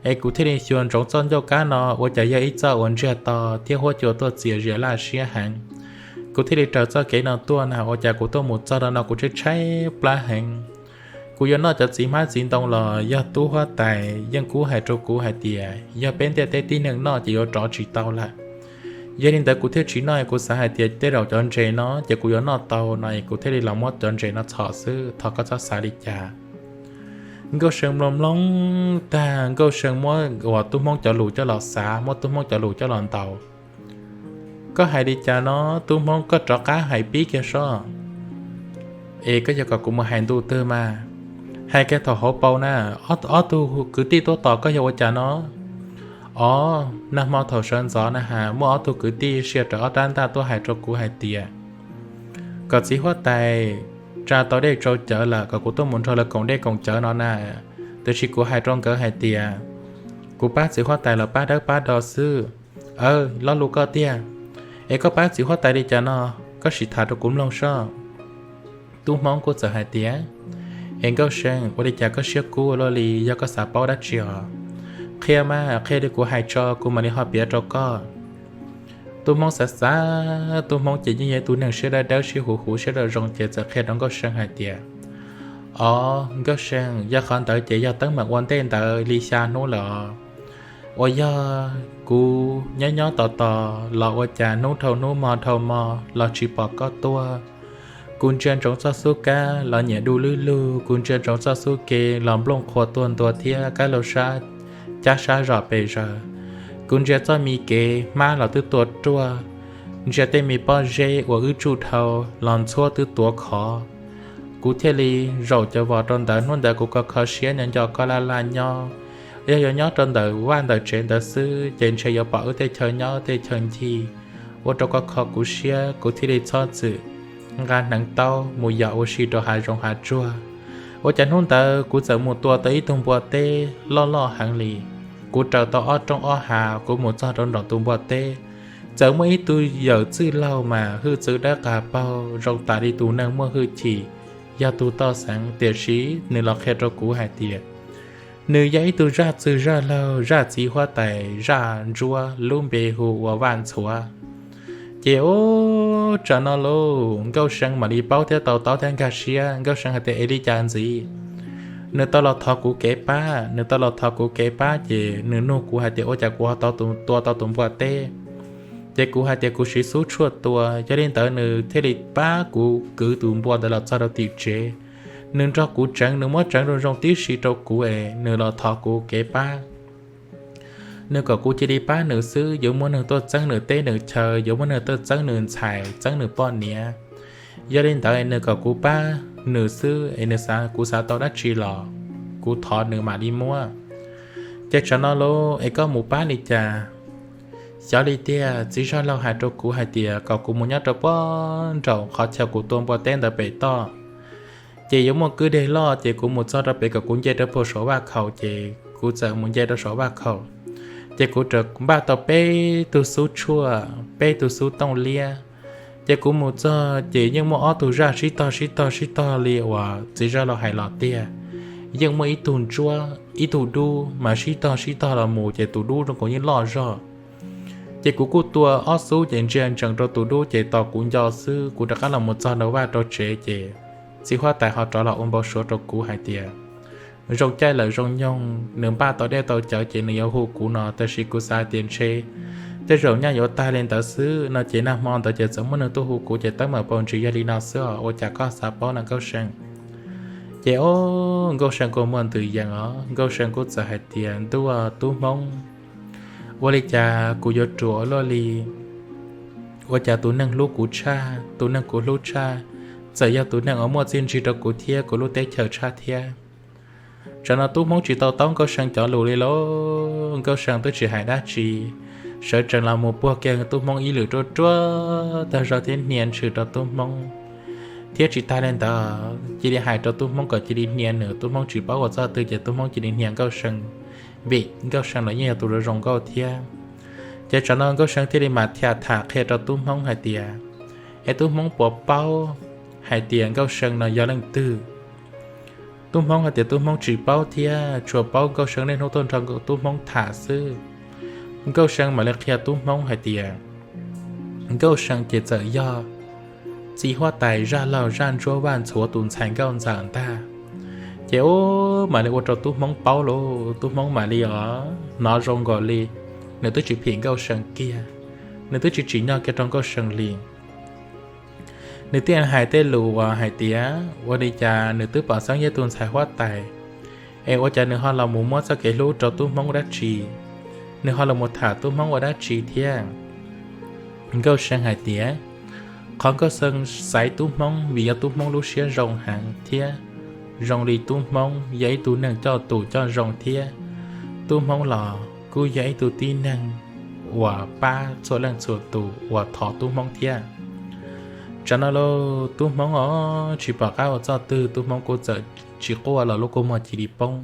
Es kuv thiaj li xyuas ntsoov txoj ncauj kab no ua cas yog ib txoj uas ntsiag to thiab huab cua tuaj txias zias laj siab heev. Kuv thiaj li raws txoj kev no tuaj na, ua cas kuv tuaj mus txog rau no kuv tshaib tshaib plab heev. Kuv yuav noj cov txiv hmab txiv ntoo los yog tub huab tais yeej kub hais rau kuv hais tias yog peb ntiaj teb tib neeg noj ces yuav rov tsis tau lawm. Yog li ntawd kuv thiaj tsis noj, kuv xav hais tias tej zaum cov ntses no ces kuv yuav noj tau no es kuv thiaj li los muab cov ntses no txhom xwb, thov koj txhob xav li cas. Nkauj See mloog mloog tag, Nkauj See muab uas tub Hmoob cov lus coj los xav, muab tub Hmoob cov lus coj los ntaus. Koj hais li cas no, tub Hmoob, koj rov qab hais pib kiag sob. Es koj yog kom kuv mus hais ntu twg mas? Hais kiag thaum hauv paus na, ob tug kwv tij tuaj tos koj yog ua cas no? Ob, nag hmo thaum sawv ntxov na has, muaj ob tug kwv tij sia rawv ob rab ntaj tuaj hais rau kuv hais tias kom txiv huab tais tsa tau dej tsau cawv lawm kom kuv tuaj mus nrog lawv koom dej koom cawv no na. Tiam sis kuv hais rau nkawd hais tias kuv pab txiv huab tais los pab dawb pab do xwb. Aw, lo lus koj tiag. Es koj pab txiv huab tais li cas no? Koj sim tham rau kuv mloog sob. Tub Hmoob kuj txawm hais tias, es Nkauj See, ua li cas koj siab kub ua luaj li, yog koj xav paub dab tsi os? Qhia mas, qhia li kuv hais tso kuv mam li ho piav rau koj. Tub Hmoob xav xav, tub Hmoob ces yeej yog ib tug neeg siab dawb dawb siab huv huv siab zoo zoo ces txawm qhia rau Nkauj See hais tias, ob, Nkauj See, yog qhov ntawd ces yog teeb meem ua ntej ntawd li xya hnub lawm os. Uas yog kuv nyob nyob tos tos los ua cas hnub dhau hnub hmo dhau hmo los tsis pom koj tuaj. Kuv ntsia ntsoov txoj xub kab los nyiam du lwb lug, kuv ntsia ntsoov txoj xub ke los nplooj qhuav tuag ntua thiab kab laug sab cab sab zom pes zaws. Kuv ntsia txoj me kev hmab los twb tua ruaj, ntsia tej me pob zeb uas wb tsuj dhau los ntxhuab twb tuav khov. Kuv thiaj li zaum cov vos rau ntawd, hnub ntawd kuv kho kho siab nyob nco koj laj laj nyob. Yog yuav nyob rau ntawm vaj ntawm tsev ntawd xwb ces ntshe yuav pom wb tej chaw nyob tej chaw ncig, ua rau koj kho kuv siab, kuv thiaj li txhob txwm nqa hneev taub mus yos ua si rau hav zoov hav tsuag. Ua cas hnub ntawd kuv txawm mus tua tau ib tug npua teb loj loj heev li. Kuv raws tau ob roob ob hav, kuv mus txog rau nraum tus npua teb, txawm muaj ib tug yawm txwj laug mas hwj txwv dawb qas paug zoo tas li tus neeg muaj hwj chim, yog tus toj xeev, tiam sis nws los qhia rau kuv hais tias nws yog ib tug zaj txwg zaj laug, zaj txiv huab tais, zaj ntsuab, lub npe hu ua Vaj Ntxhuav. Ces ub, tsam no lauj, Nkauj See mam li paub thiab tau taub thiab nkag siab. Nkauj See hais tias, es li cas ntxiv? Nws tau los thov kuv kev pab, nws tau los thov kuv kev pab ces nws nug kuv hais tias ua cas kuv ho tau tua tau tus npua teb. Ces kuv hais tias kuv siv xub tshuaj tua, yog li ntawd nws thiaj li pab kuv kwv tus npua ntawd los txog rau tim tsev. Nws nrog kuv tseev, nws muab tseev zoo zoo tib si rau kuv es nws los thov kuv kev pab. Nws kom kuv cia li pab nws xwb, yuav muaj neeg tuaj txeeb nws teb nws chaw, yuav muaj neeg tuaj txeeb nws ntxhais, txeeb nws poj niam. Yog li ntawd nws kom kuv pab nws xwb es nws xav, kuv xav tau dab tsi los kuv thov nws mam li muab. Ces tsam no lauj, es koj mus pab li cas? Xyov li tiag, txiv zaj laug hais rau kuv hais tias kom kuv mus nyob rau puag nraum qhov chaw kuv tua npua teb ntawd pem toj. Ces yuav muaj kwj deg loj, ces kuv mus txog rau pem kom kuv nce rau puag saum vaj khaum, ces kuv txawm mus nce rau saum vaj khaum. Ces kuv npaj tau peb tug xub tshuaj, peb tug xub tooj liab. Ces kuv mus txog ces yeej muaj ob tug zaj sib tog sib tog sib tog li uas txiv zaj laug hais los tiag. Yeej muaj ib tug ntsuab ib tug dub mas sib tog sib tog los mus ces tus dub zoo nkaus yeej loj zog. Ces kuv kuj tua ob xub ces ntsia ntsees rau tus dub ces tos kuv nco xwb, kuv rov qab los mus txog rau vaj rau tsev ces txiv huab tais ho rov los ua npau suav rau kuv hais tias zoo caij lawm zoo nyoog, nws npaj tau dej tau cawv ces nws yuav hu kuv no, tab sis kuv xav tias ntshe tej zaum nyaj yuav tag li ntawd xwb no ces nag hmo ntawd ces txawm muab nws tuaj hu kuv ces teeb meem paus ntsis yog li no xwb os, ua cas koj xav paub no Nkauj See? Ces o, Nkauj See kuj muaj ntws yees os, Nkauj See kuj txawm hais tias ntuj, tub Hmoob, ua li cas kuv yuav ruam ua luaj li? Ua cas tus neeg hlub kuv tshaj, tus neeg kuv hlub tshaj, txawm yog tus neeg uas muaj txiaj ntsig rau kuv thiab kuv lub teb chaws tshaj thiab. Tsam no tub Hmoob tsis tau taub Nkauj See cov lus li lauj, Nkauj See twb tsis hais dab tsi, sawv tsees los mus puag kiag tub Hmoob ib lwm ruaj ruaj tag zog thiab hnia ntshis rau tub Hmoob. Thiab tsis tag li ntawd cia li hais rau tub Hmoob kom cia li hnia nws, tub Hmoob tsis paub ua txoj twg ces tub Hmoob cia li hnia Nkauj See. vim Nkauj See los yeej yog tus zoo zoo nkauj thiab. Ces tsam no Nkauj See thiaj li mam tham qhia rau tub Hmoob hais tias, es tub Hmoob puas paub hais tias Nkauj See no yog leej twg? Tub Hmoob hais tias tub Hmoob tsis paub thiab, tsuas paub Nkauj See niaj hnub tuaj nrog tub Hmoob tham xwb. Nkauj See mam li qhia tub Hmoob hais tias, Nkauj See ces txawm yog txiv huab tais zaj laug zaj ntsuab vaj ntxhuav tus ntxhais nkauj ntxawm ntag. Ces ub, mam li ua rau tub Hmoob paub lauj, tub Hmoob mam li os hnov zoo nkaus li nws twb tsis phim Nkauj See kiag, nws twb tsis tsim nyog kiag rau Nkauj See li. Nws thiaj hais tej lus uas hais tias ua li cas nws twb pom xeeb yog tus ntxhais huab tais, es ua cas nws ho los mus muab txoj kev hlub rau tub Hmoob dab tsi, nws ho los mus tham tub Hmoob ua dab tsi thiab. Nkauj See hais tias, qhov Nkauj See xaiv tub Hmoob vim yog tub Hmoob lub siab zoo heev thiab zoo li tub Hmoob yog ib tug neeg coj tus coj zoo thiab. Tub Hmoob los kuj yog ib tug tib neeg uas pab txhua leej txhua tus uas thov tub Hmoob thiab. Tsam no lauj, tub Hmoob os tsis pom qab ua txoj twg, tub Hmoob kuj txawm tsis quaj los lub kua muag cia li poob.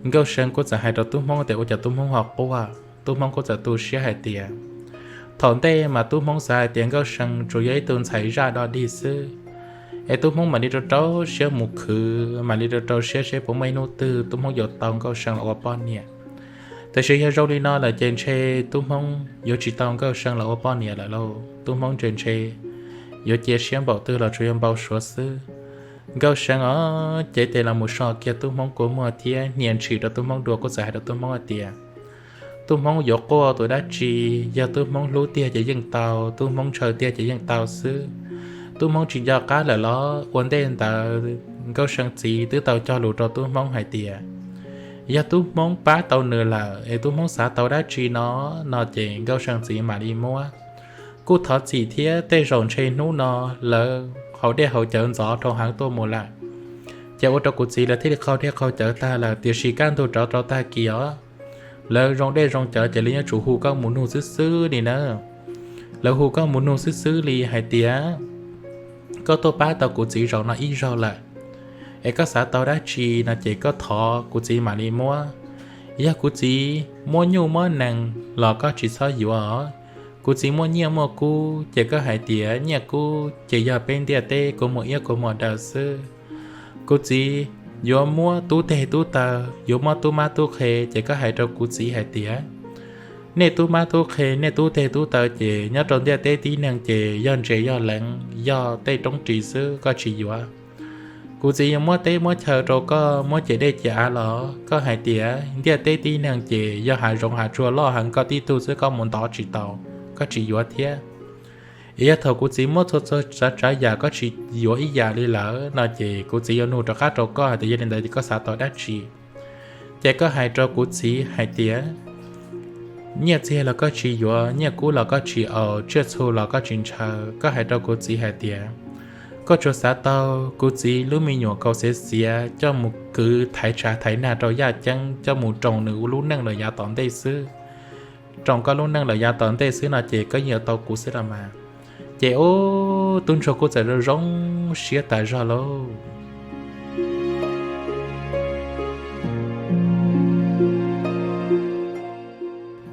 Nkauj See kuj txawm hais rau tub Hmoob tias ua cas tub Hmoob ho quaj, tub Hmoob kuj txawm tu siab hais tias, thaum ntej mas tub Hmoob xav hais tias Nkauj See tsuas yog ib tug ntxhais zaj do dig xwb, es tub Hmoob mam li rau rau siab mus khwv, mam li rau rau siab seb puas muaj ib hnub twg tub Hmoob yuav tau Nkauj See los ua poj niam. Tiam sis yog zoo li no lawm ces ntshe tub Hmoob yuav tsis tau Nkauj See los ua poj niam lawm lauj, tub Hmoob ntshe ntshe yuav cia siab npaum twg los tsuas yog npau suav xwb. Nkauj See os cev tes los mus so kiag tub Hmoob kua muag thiab hnia ntshis rau tub Hmoob dua, kuj txawm hais rau tub Hmoob hais tias, tub Hmoob yuav quaj tus dab tsi, yog tub Hmoob hlub tiag ces yeej tau, tub Hmoob ntshaw tiag ces yeej tau xwb. Tub Hmoob tsis nco qab lawm los? Ua ntej ntawd Nkauj See txiv twb tau cog lus rau tub Hmoob hais tias, yog tub Hmoob pab tau nws lawm es tub Hmoob xav tau dab tsi no, no ces Nkauj See txiv mam li muab. Kuj thov txim thiab, tej zaum ntshe hnub no lawv haus dej haus cawv ntxov dhau heev tuaj mus lawm, ces ua rau kuv txiv lawv thiaj li qaug dej qaug cawv tag lawm. Tiam sis kaj ntug rov rau tag kis os, lawv zoo dej zoo cawv ces lawv yuav tsum hu koj mus nug xwb xwb li na. Lawv hu koj mus nug xwb xwb li hais tias, koj tuaj pab tau kuv txiv zaum no ib zaug lawm, es koj xav tau dab tsi no ces koj thov kuv txiv mam li muab. Yog kuv txiv muab nyuj muab nees los koj tsis txhob yuav. Kuv txiv muaj nyiaj muaj kub ces koj hais tias nyiaj kub ces yog peb ntiaj teb kua muag iab kua muag daw xwb. Kuv txiv yuav muab tub teg tub taw, yuav muab tub mab tub qhe ces koj hais rau kuv txiv hais tias, nej tub mab tub qhe, nej tub teg tub taw ces nyob rau ntiaj teb tib neeg ces yog ntses yog leev yog tej roob ris xwb, koj tsis yuav. Kuv txiv yuav muab teb muab chaw rau koj, muab ciam dej ciam av los koj hais tias ntiaj teb tib neeg ces yog hav zoov hav tsuag loj heev, koj tib tug xwb koj mus ntov tsis tau, koj tsis yuav thiab. Es yog thaum kuv txiv muab txhua txhua tsav tsav yam koj tsis yuav ib yam li lawm no ces kuv txiv yuav nug rov qab rau koj hais tias yog li ntawd ces koj xav tau dab tsi. Ces koj hais rau kuv txiv hais tias, nyiaj txiag los koj tsis yuav, nyiaj kub los koj tsis aus, tsiaj txhu los koj tsis ntshaw, koj hais rau kuv txiv hais tias, koj tsuas xav tau kuv txiv lub me nyuam kaus xiav xiav coj mus kwv thaiv tshav thaiv nag rau yaj ceeb, coj mus roos nws lub neej lawm yav tom ntej xwb. Roos koj lub neej lawm yav tom ntej xwb no ces koj yeej yuav tau kuv xwb los mas. Ces ub, tub ntsuag kuj txawm zoo zoo siab tas zog lauj.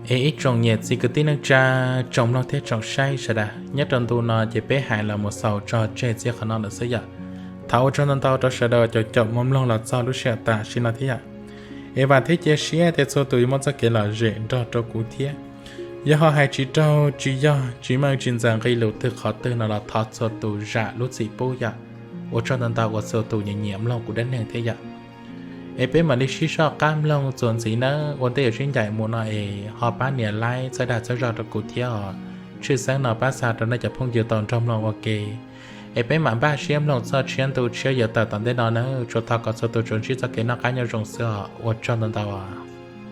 Es ib tsoom niam txiv kwv tij neej tsa, tsoom mloog thiab tsoom saib sawv daws, nyob rau ntu no ces peb hais los mus xaus tso tseg txij qhov no lawm xwb yom. Thov ua tsaug ntau ntau rau sawv daws caum caum mus mloog los txog lub sij hawm tam sim no thiab yom. Es vam thiab cia siab tias txhua tus yuav muaj txoj kev lom zem nrog rau kuv thiab. Yog ho hais tsis raug tsis yog tsis meej tsis ntxaws nqi lus twg qhov twg no los thov txhua tus zam lub txim pub yom. Ua tsaug ntau ntau uas txhua tus nyiam nyiam mloog kuv dab neeg thiab yom. Es peb mam li sib soj qab mloog txuas ntxiv nawb, ua ntej yuav sib ncaim mus no es ho pab nias like txhawb dag txhawb zog rau kuv thiab os. Tshwj xeeb no pab xa rau nej cov phooj ywg tau nrog mloog ua ke. Es peb mam npaj siab mloog txoj tshiab ntu tshiab yuav tawm tom ntej no nawb, tsuas thov kom txhua tus tsuas ntsib txoj kev noj qab nyob zoo xwb os. Ua tsaug ntau ntau os.